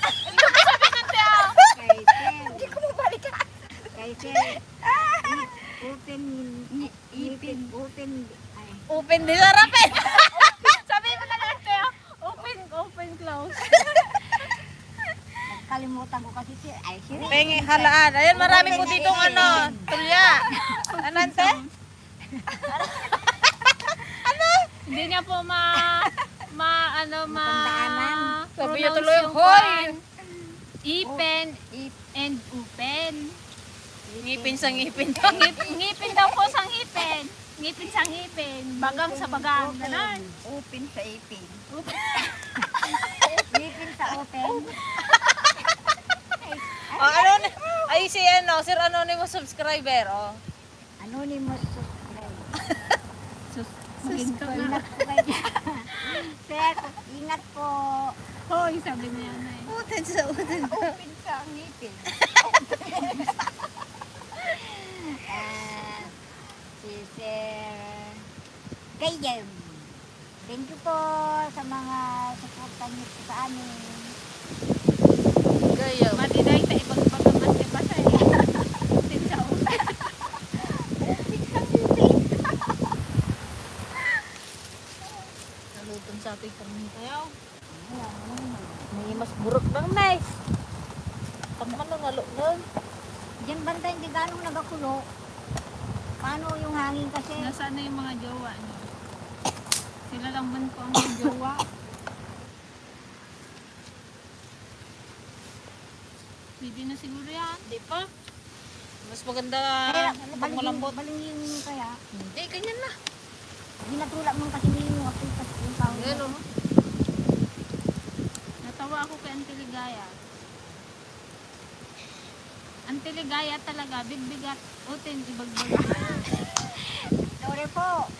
Kay Sir. Hindi ko mabalikan. Kay Sir. Open, ngipin, open. Ay. Open din sarapin. Sabi mo na lang, Teo. Open, open, close. Kalimutan ko kasi si ay si Pengi halaan. Ayan, marami po ditong ano, tulya. Ano ante? Hindi niya po ano, Matandaanan. Sabi niya pronounce tuloy, yung hoy! kwan. Ipen and upen. Ngipin sa ngipin. Ngipin daw po sa ngipin. Ngipin sa ngipin. Bagang sa bagang. Ganon. Open sa ipin. Ngipin sa open. Oh, ano? Ay, si ano, Sir Anonymous subscriber, oh. Anonymous subscribe. Subscribe. Ingat po kayo. Sir, ingat po. Hoy, sabi niya na eh. Utin sa utin. Open sa ngipin. Si Sir Gayem. Thank you po sa mga suportan niyo po sa amin. Gayo. Madiday ta ibang pagkamas di pa siya eh. Tin sa upen. Nalutong sa ating kami tayo. May mas burok bang nice. Pag man nung nalutong. Diyan banda hindi ganong nagakulo. Paano yung hangin kasi? Nasaan na yung mga jowa niyo? Sila lang man po ang mga jowa. Pwede na siguro yan. Di pa. Mas maganda Kaya, pag malambot. balingin mo kaya. Hindi, ganyan na. Ginatulak mo kasi ninyo ako yung tao. Ganyan, oh. Natawa ako kay Auntie Ligaya. Auntie Ligaya talaga, bigbigat, utin, ibagbag. Sorry po.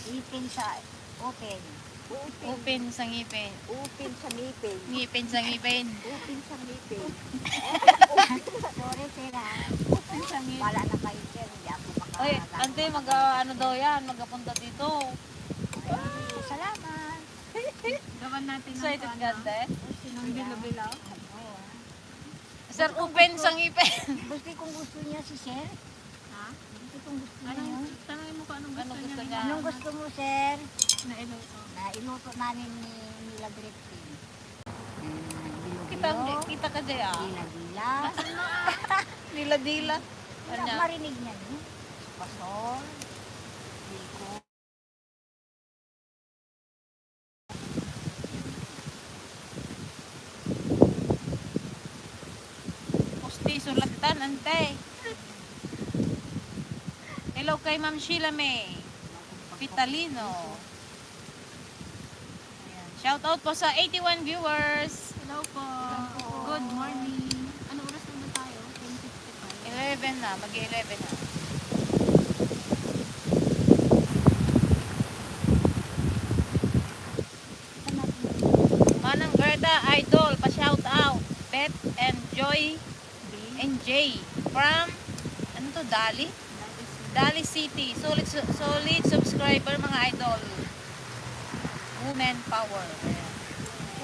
Ipin sa open. Open sa ngipin. Upin sa ngipin. Ngipin sa ngipin. Upin sa ngipin. Sorry sir ha. Utin sa ngipin. Wala na kayo sir. Hindi ako makakagawa. Oy, ante, ano daw yan? Magapunta dito. Ay, salamat. Gawan natin ng Excited ka, ante? Sinong bilo-bilo. Sir, open sa ngipin. Gusto niya si sir. Ha? Gusto niya. Anong, tanongin mo kung anong gusto Anong niya. gusto niya? Anong gusto mo sir? Na iluto. Na iluto namin ni Mila Drifting. Kita ka dyan, ah. Dila-dila. Dila-dila. Wala Ano? marinig niya no? Pasol. Liko. Pustiso latan, ante. Hello kay Ma'am Sheila May Vitalino. Ayan. Shout out po sa 81 viewers. Hello po. Good morning. Ano oras na ba tayo? 10:55. 11 na, mag-11 na. Manang Gerda Idol, pa-shout out. Beth and Joy and Jay from, ano to, Dali? Dali City. Solid subscriber mga idol. Women power. Ayan.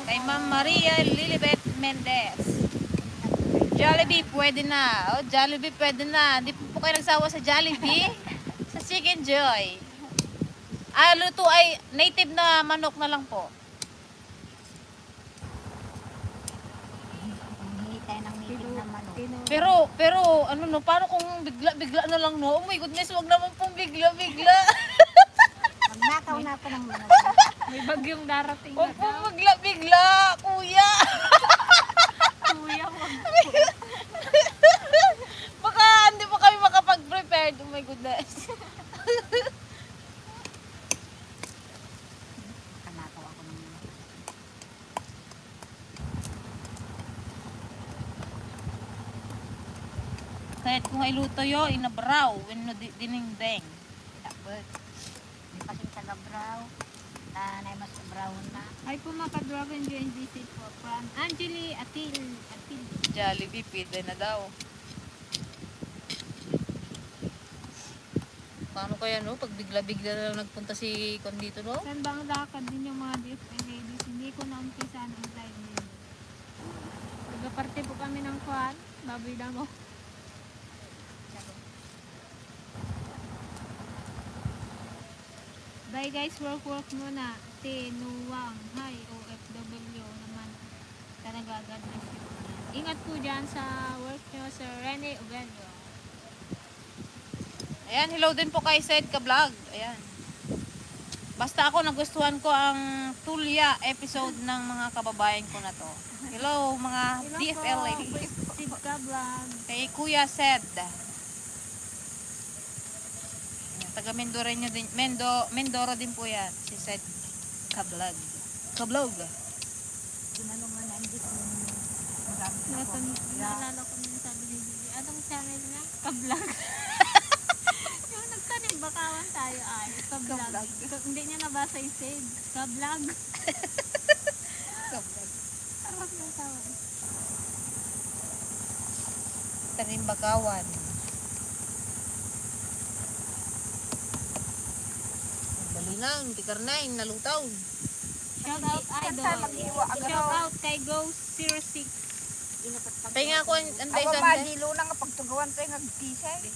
Kay Ma'am Maria Lilibet Mendez. Jollibee, pwede na. Oh, Jollibee, pwede na. Hindi po kayo nagsawa sa Jollibee. Sa Chicken Joy. Luto ay native na manok na lang po. Hindi tayo ng meeting na manok. Pero, ano no, paano kung bigla na lang no? Oh my goodness, wag naman pong bigla. Magnakaw na ako ng manok. May bagyong darating Wag na pong daw. bigla, kuya. Kuya, wag. Baka hindi pa kami makapag-prepared. Oh my goodness. Magnakaw ako ng manok. Kahit kung iluto yo, inabraw, when no dinengdeng. Dapat. Di pa sa gabraw. Nanay mas gabraw na. Ay po mga ka-Dragon Join visit po from Angeli Atil. Jollibee, pwede na daw. Paano kaya no? Pag bigla-bigla na lang nagpunta si Kon dito no? Saan bang lakad din yung mga DFL ladies? Hindi ko na umpisa ng live nila. Nagaparte po kami ng kwan. Baboy na mo. Bye guys, work muna. Tinuwang. Hi, OFW naman. Talaga, God bless you. Ingat po dyan sa work nyo, Sir Rene Ovelio. Ayan, hello din po kay Sed Ka-Vlog. Ayan. Basta ako nagustuhan ko ang Tulya episode ng mga kababayan ko na to. Hello mga DFL ladies. Sid ka vlog. Kay Kuya Sed. Taga Mindoro din, Mindoro din po yan. Si Sed Ka-Vlog. Ka-Vlog. Ginanong nga na hindi ko Naalala ko nung sabi ni Gigi, anong channel niya? Ka-vlog. Yung nagtanim bakawan tayo ay ka-vlog. Hindi niya nabasa yung save. Ka-vlog. Ka-Vlog. Tawag na tawag. Tanim Bakawan. Bali na, tikar na, nalutaw. Shout out idol. Shout out kay Go06. Kaya nga ako, antay Ako sa madilo na nga pagtugawan tayo nagtisay.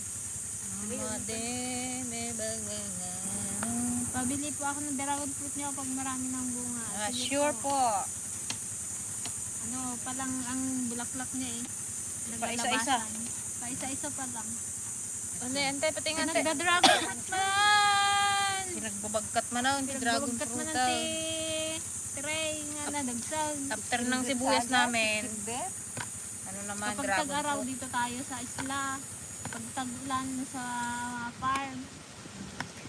Pabili po ako ng dragon fruit niyo pag marami ng bunga. Sige Sure po. Ano, palang ang bulaklak niya eh. Paisa-isa. Paisa-isa pa lang. Ano yan, antay, pati nga, antay. Nagda-dragon fruit man! Pinagbabagkat man na, hindi dragon Pinagbabagkat man fruit. ng tray nga na dagsag. After ng sibuyas namin, ano naman, Kapag dragon tag-araw fruit. dito tayo sa isla, pag tag-ulan sa farm,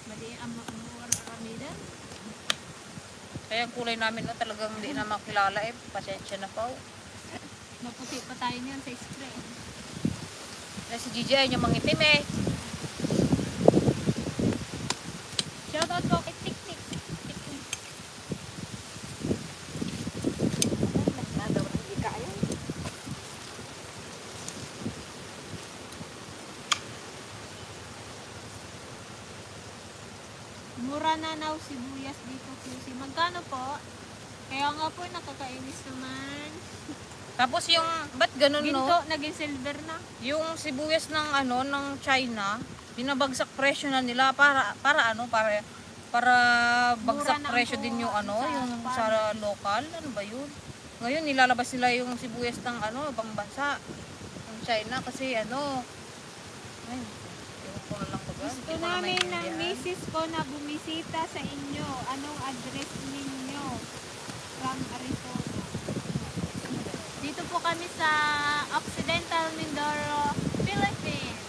mali ang ramida. Kaya ang kulay namin no, talagang hindi na makilala eh. Pasensya na po. Maputi pa tayo niyan sa spray. Na si Gigi ay yung mangitim eh. Shout out po kay Tik-Tik. Tik-Tik. Nagdadaw ng ika yan. Mura na now sibuyas dito QC. Magkano po? Kaya nga po nakakainis naman. Tapos yung, ba't ganun Ginto, no? naging silver na. Yung sibuyas ng ano, ng China, binabagsak presyo na nila para bagsak Mura na presyo po din yung ano, sa yung farm. sa local. Ano ba yun? Ngayon nilalabas nila yung sibuyas ng ano, ibang bansa. Ng China kasi ano, ay, ewan ko na lang ba? Gusto namin ng misis ko na bumisita sa inyo. Anong address ninyo? From Arizona. Dito po kami sa Occidental Mindoro, Philippines.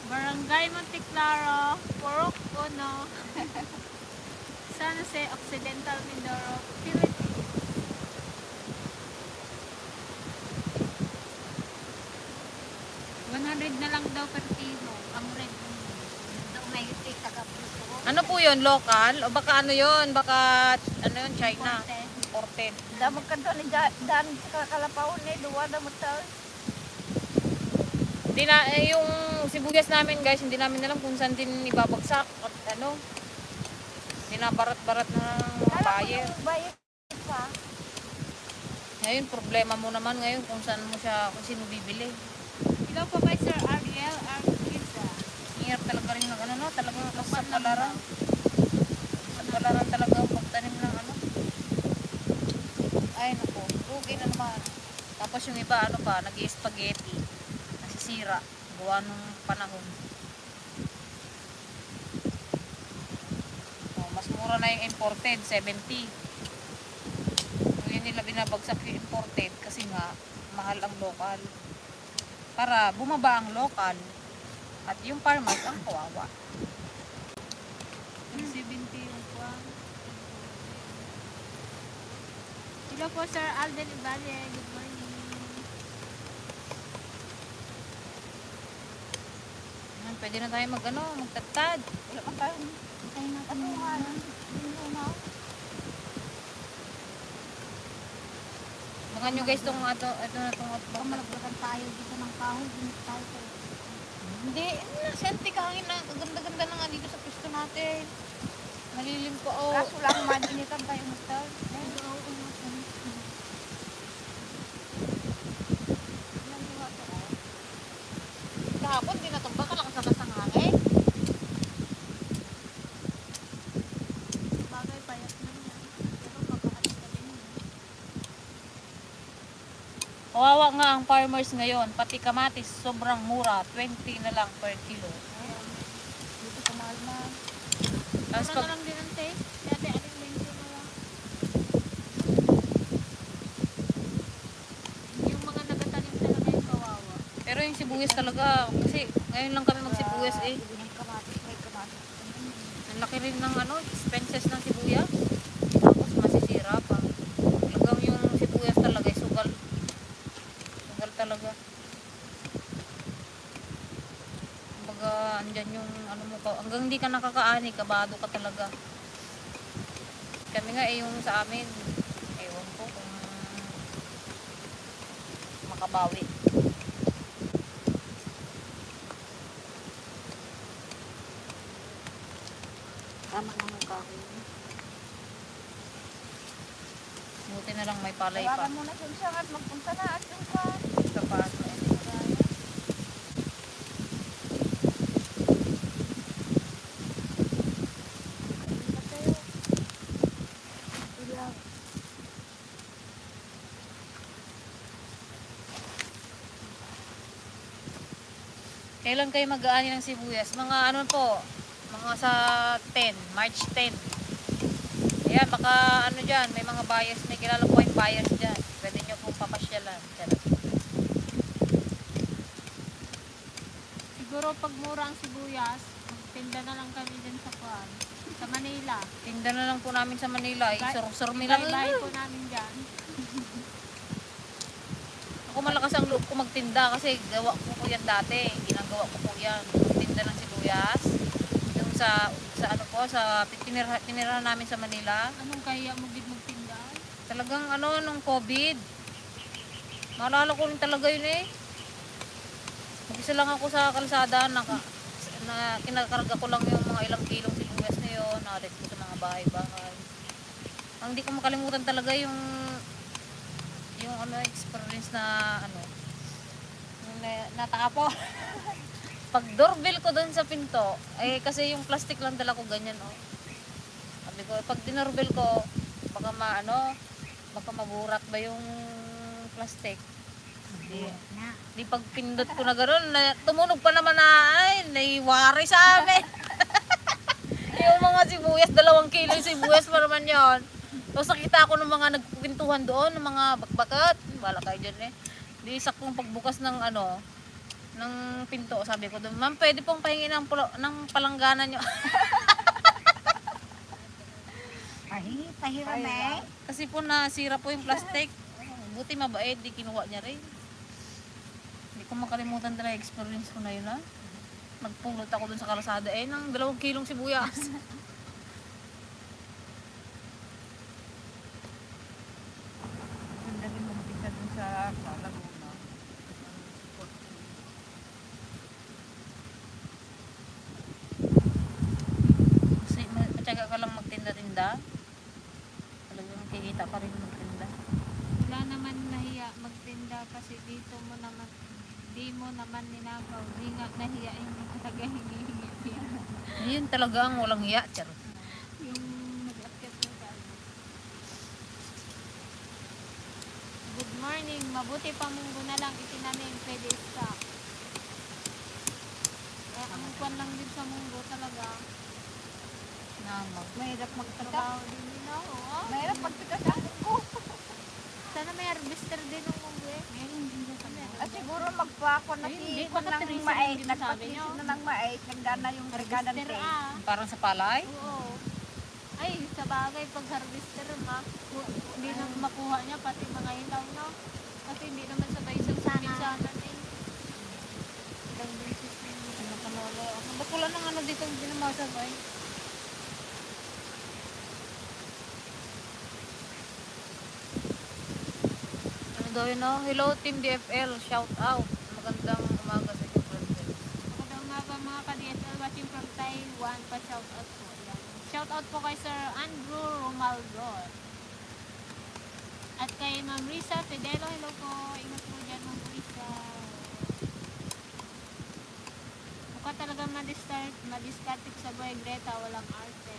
Barangay Monteclaro, Purok Uno. San Jose, Occidental Mindoro, Philippines. $100 na lang daw per kilo. Ang red. Ito may taga-puso. Ano po yun, local? O baka ano yun, baka ano yun, China. Porte. Imported. Damag ka doon ni Dan sa kakalapaon ni duwa damag tayo. Hindi na, yung sibuyas namin guys, hindi namin alam kung saan din ibabagsak at ano, binabarat-barat na ng mga buyer. Bayad pa. Ngayon, problema mo naman ngayon kung saan mo siya, kung sino bibili. Hello po kay Sir Ariel Arquiza. Hirap talaga rin ng ano, no? Talagang sa palaran. Sa palaran talaga ang pagtanim ng ano. Ay, naku. Okay na naman. Tapos yung iba, ano pa, nag-i-spaghetti. Nasisira. Gawa nung panahon. Oh, mas mura na yung imported, 70. Ngayon nila binabagsak yung imported kasi nga, mahal ang local. Para bumaba ang local. At yung farmers ang kawawa. 70 yung kwan. Hello po Sir Alden Iballe. Good morning. Pwede na tayo magtatad. Wala pa tayo. Hintayin natin yung ano. Yung ano. Baka nyo guys, ito na itong Baka malaglagan tayo dito ng kahoy. Dito tayo tayo. Hindi, nasente ka hangin na. Ganda-ganda na nga dito sa pwesto natin. Malilim pa oh. Kaso lang, madinitan tayo master. Kahapon, di natumba ka lang sa kasang hangin. Bagay payat na yan. Pero magkakalit ka din yun. Kawawa nga ang farmers ngayon. Pati kamatis, sobrang mura. 20 na lang per kilo. Dito sa mahal na. Tapos Mura pag, na lang din ang taste. Dati aling lengso na lang. Yung mga nagatanim talaga yung kawawa. pero yung sibuyas talaga, kasi ngayon lang kami magsibuyas eh. Hindi ng kamatis, may kamatis. Ang laki rin ng expenses ng sibuyas. Tapos masisira pa. Talagang yung sibuyas talaga, sugal. Sugal talaga. Kumbaga, andyan yung ano mo ka. Hanggang hindi ka nakakaani, kabado ka talaga. Kami nga yung sa amin, ewan ko kung makabawi. Tama na ng kahoy. Buti na lang may palay pa. Tawagan mo na siya at magpunta na at yung ka. Sa paas na yun. Kailan kayo mag-aani ng sibuyas? Mga ano po, mga sa 10, March 10. Ayan, baka ano dyan, may mga buyers, may kilala po yung buyers dyan. Pwede nyo pong papasyalan. Charot. Siguro pag mura ang sibuyas, magtinda na lang kami din sa kwan. Sa Manila. Tinda na lang po namin sa Manila. Isur-sur mi lang. Bahay po namin dyan. Ako malakas ang loob ko magtinda kasi gawa ko po yan dati. Ginagawa ko po yan. Magtinda ng sibuyas. Yung sa ano po, sa tinirahan namin sa Manila. Anong kaya mo gid magtinda? Talagang ano, nung COVID. Maalala ko rin talaga yun eh. Mag-isa lang ako sa kalsada. Na kinakarga ko lang yung mga ilang kilong sibuyas na yun. Nakarit ko sa mga bahay-bahay. Ang di ko makalimutan talaga yung experience na natapo. Pag doorbell ko doon sa pinto, kasi yung plastic lang dala ko ganyan Sabi ko, pag dinoorbell ko, baka baka maburat ba yung plastic. Di pag pindot ko na gano'n, tumunog pa naman naiwari sa amin. Yung mga sibuyas, 2 kilo yung sibuyas pa naman yun. Tapos nakita ako ng mga nagpintuhan doon, ng mga bakbakat. Wala kayo dyan eh. Di saktong pagbukas ng ng pinto, sabi ko doon, ma'am, pwede pong pahingin ng palangganan nyo. Pahiram eh. Kasi po nasira po yung plastic. Buti mabait, di kinuha niya rin. Hindi ko makalimutan talaga yung experience ko na yun Nagpulot ako doon sa kalsada ng 2 kilong sibuyas. Ganda rin magpinta dun sa Laguna. magtinda. Talagang kikita pa rin magtinda. Wala naman nahiya magtinda kasi dito mo naman, di mo naman ninakaw. Di nga nahiya yung talaga hingi-hingi niya. Yun talaga ang walang hiya. Charot. Yung nag-akit mo ka. Good morning. Mabuti pa munggo na lang itinanim. Pwede stock. Eh, ang kwan lang din sa munggo talaga. Namag. Mahirap magtrabaho. Trabaho din nila. Oh. Mahirap magtikas ang munggo. Sana may harvester din ng munggo eh. Meron din sa At siguro magpako na Ay, si hindi, Ikon baka ng Teresa mais. yung sinasabi niyo. Nagpatisin na ng mais. Nagdana yung regada ng harvester tayo. Parang sa palay. Oo. Ay, sa bagay, pag harvester, hindi na makuha niya, pati mga ilaw, no? Kasi hindi naman sabay sa pinsanan eh. Ilang beses na yun. Ano ka na wala? Ba't wala nang ano dito hindi na masabay? Ano daw yun oh? Hello Team DFL, shout out. Magandang umaga sa inyo, friends. Magandang umaga mga ka-DSL watching from Taiwan, pa-shout out po. Yan. Shout out po kay Sir Andrew Romaldo. At kay Ma'am Risa Fidelo, hello po. Ingat po dyan, Ma'am Risa. Mukha talaga madiskartik sa buhay, Greta, walang arte.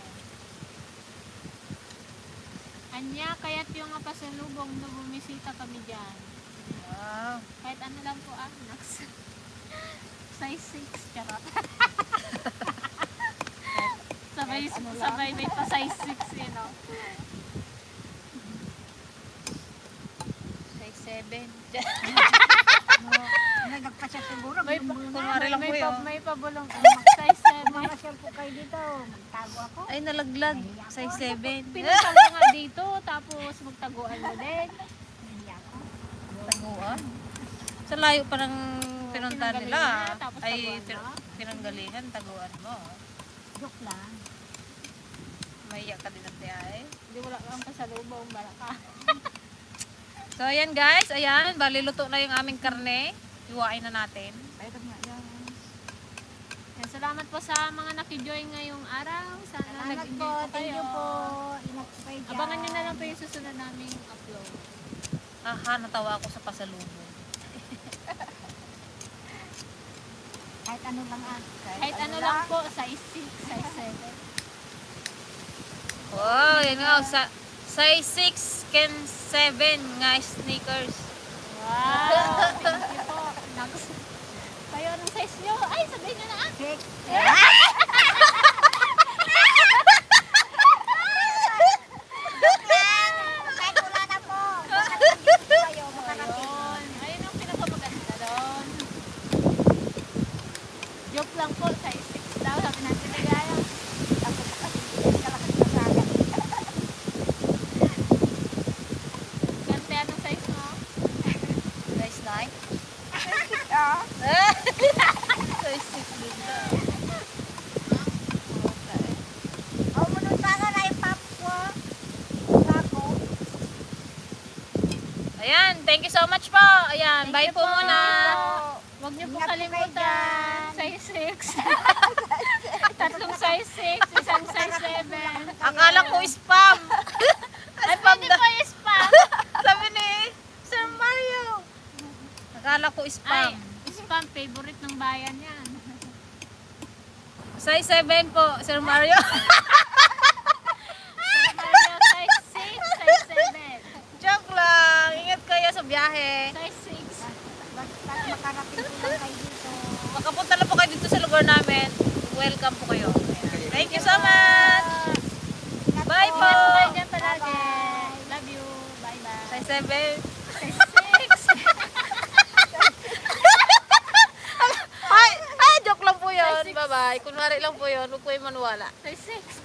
Anya, kaya't yung pasalubong na bumisita kami dyan. Wow. Kahit ano lang po Nax. Size 6, charot. sabay may pa size 6 yun, no? Size 7. Nagpa siya siguro. Kunwari lang po yun. May pabulong size 7. Mamasyal po kayo dito. Magtago ako. Ay, nalaglag. Size 7. Pinasal ka nga dito, tapos magtaguan mo din. Nahiya ako. Taguan. Sa layo pa ng pinunta Pinanggalingan nila. na, tapos Ay, taguan mo. pinanggalingan, taguan mo. Joke lang. Mahiya ka din at ay. Hindi wala kang pasalubong, baraka. So, ayan guys. Ayan, bali luto na yung aming karne. Iwain na natin. Mayroon nga yan. Yan, salamat po sa mga nakijoin ngayong araw. Sana Salamat nag-enjoy po. po Thank kayo. you po. Ingat po kayo dyan. Abangan nyo na lang po yung susunod naming upload. Aha, natawa ako sa pasalubong. Kahit ano lang Kahit ano lang po, size 6, size 7. Wow, yan nga. Size 6 can 7 nga sneakers. Wow! Thank you po. Kayo, anong size nyo? Ay, sabihin nyo na ah! Six. Kahit wala na po. Makarating po kayo. Makarating. Ayun. Ayun ang pinakamaganda doon. Joke lang po, size 6 daw. Sabi natin na gaya. Tapos kasi kalakas na sa akin. Gante, anong size mo? Size 9? Ah. Size 6 din na. Oh, manunta ka na yung papwa. Ako. Ayan, thank you so much po. Ayan, Thank bye you po po. muna. Huwag niyo po Ingat po kayo kalimutan. dyan. Size 6. Tatlong size 6, isang size 7. Akala ko spam. Ay, pwede po yung spam. Sabi ni Sir Mario. Akala ko Ay, spam. spam, favorite ng bayan yan. Size 7 po, Sir Mario. Mario, size 6, size 7. Joke lang. Ingat kayo sa biyahe. Size 6. Basta makarating po lang kayo dito. Makapunta na po kayo dito sa lugar namin. Welcome po kayo. Ayan. Thank you so much. Ingat Bye po. Ingat po kayo dyan palagi. Bye-bye. Love you. Bye-bye. Size 7. Size 6. Ay, joke lang po yun. Bye-bye. Kunwari lang po yun. Huwag po yung manuwala. Size 6.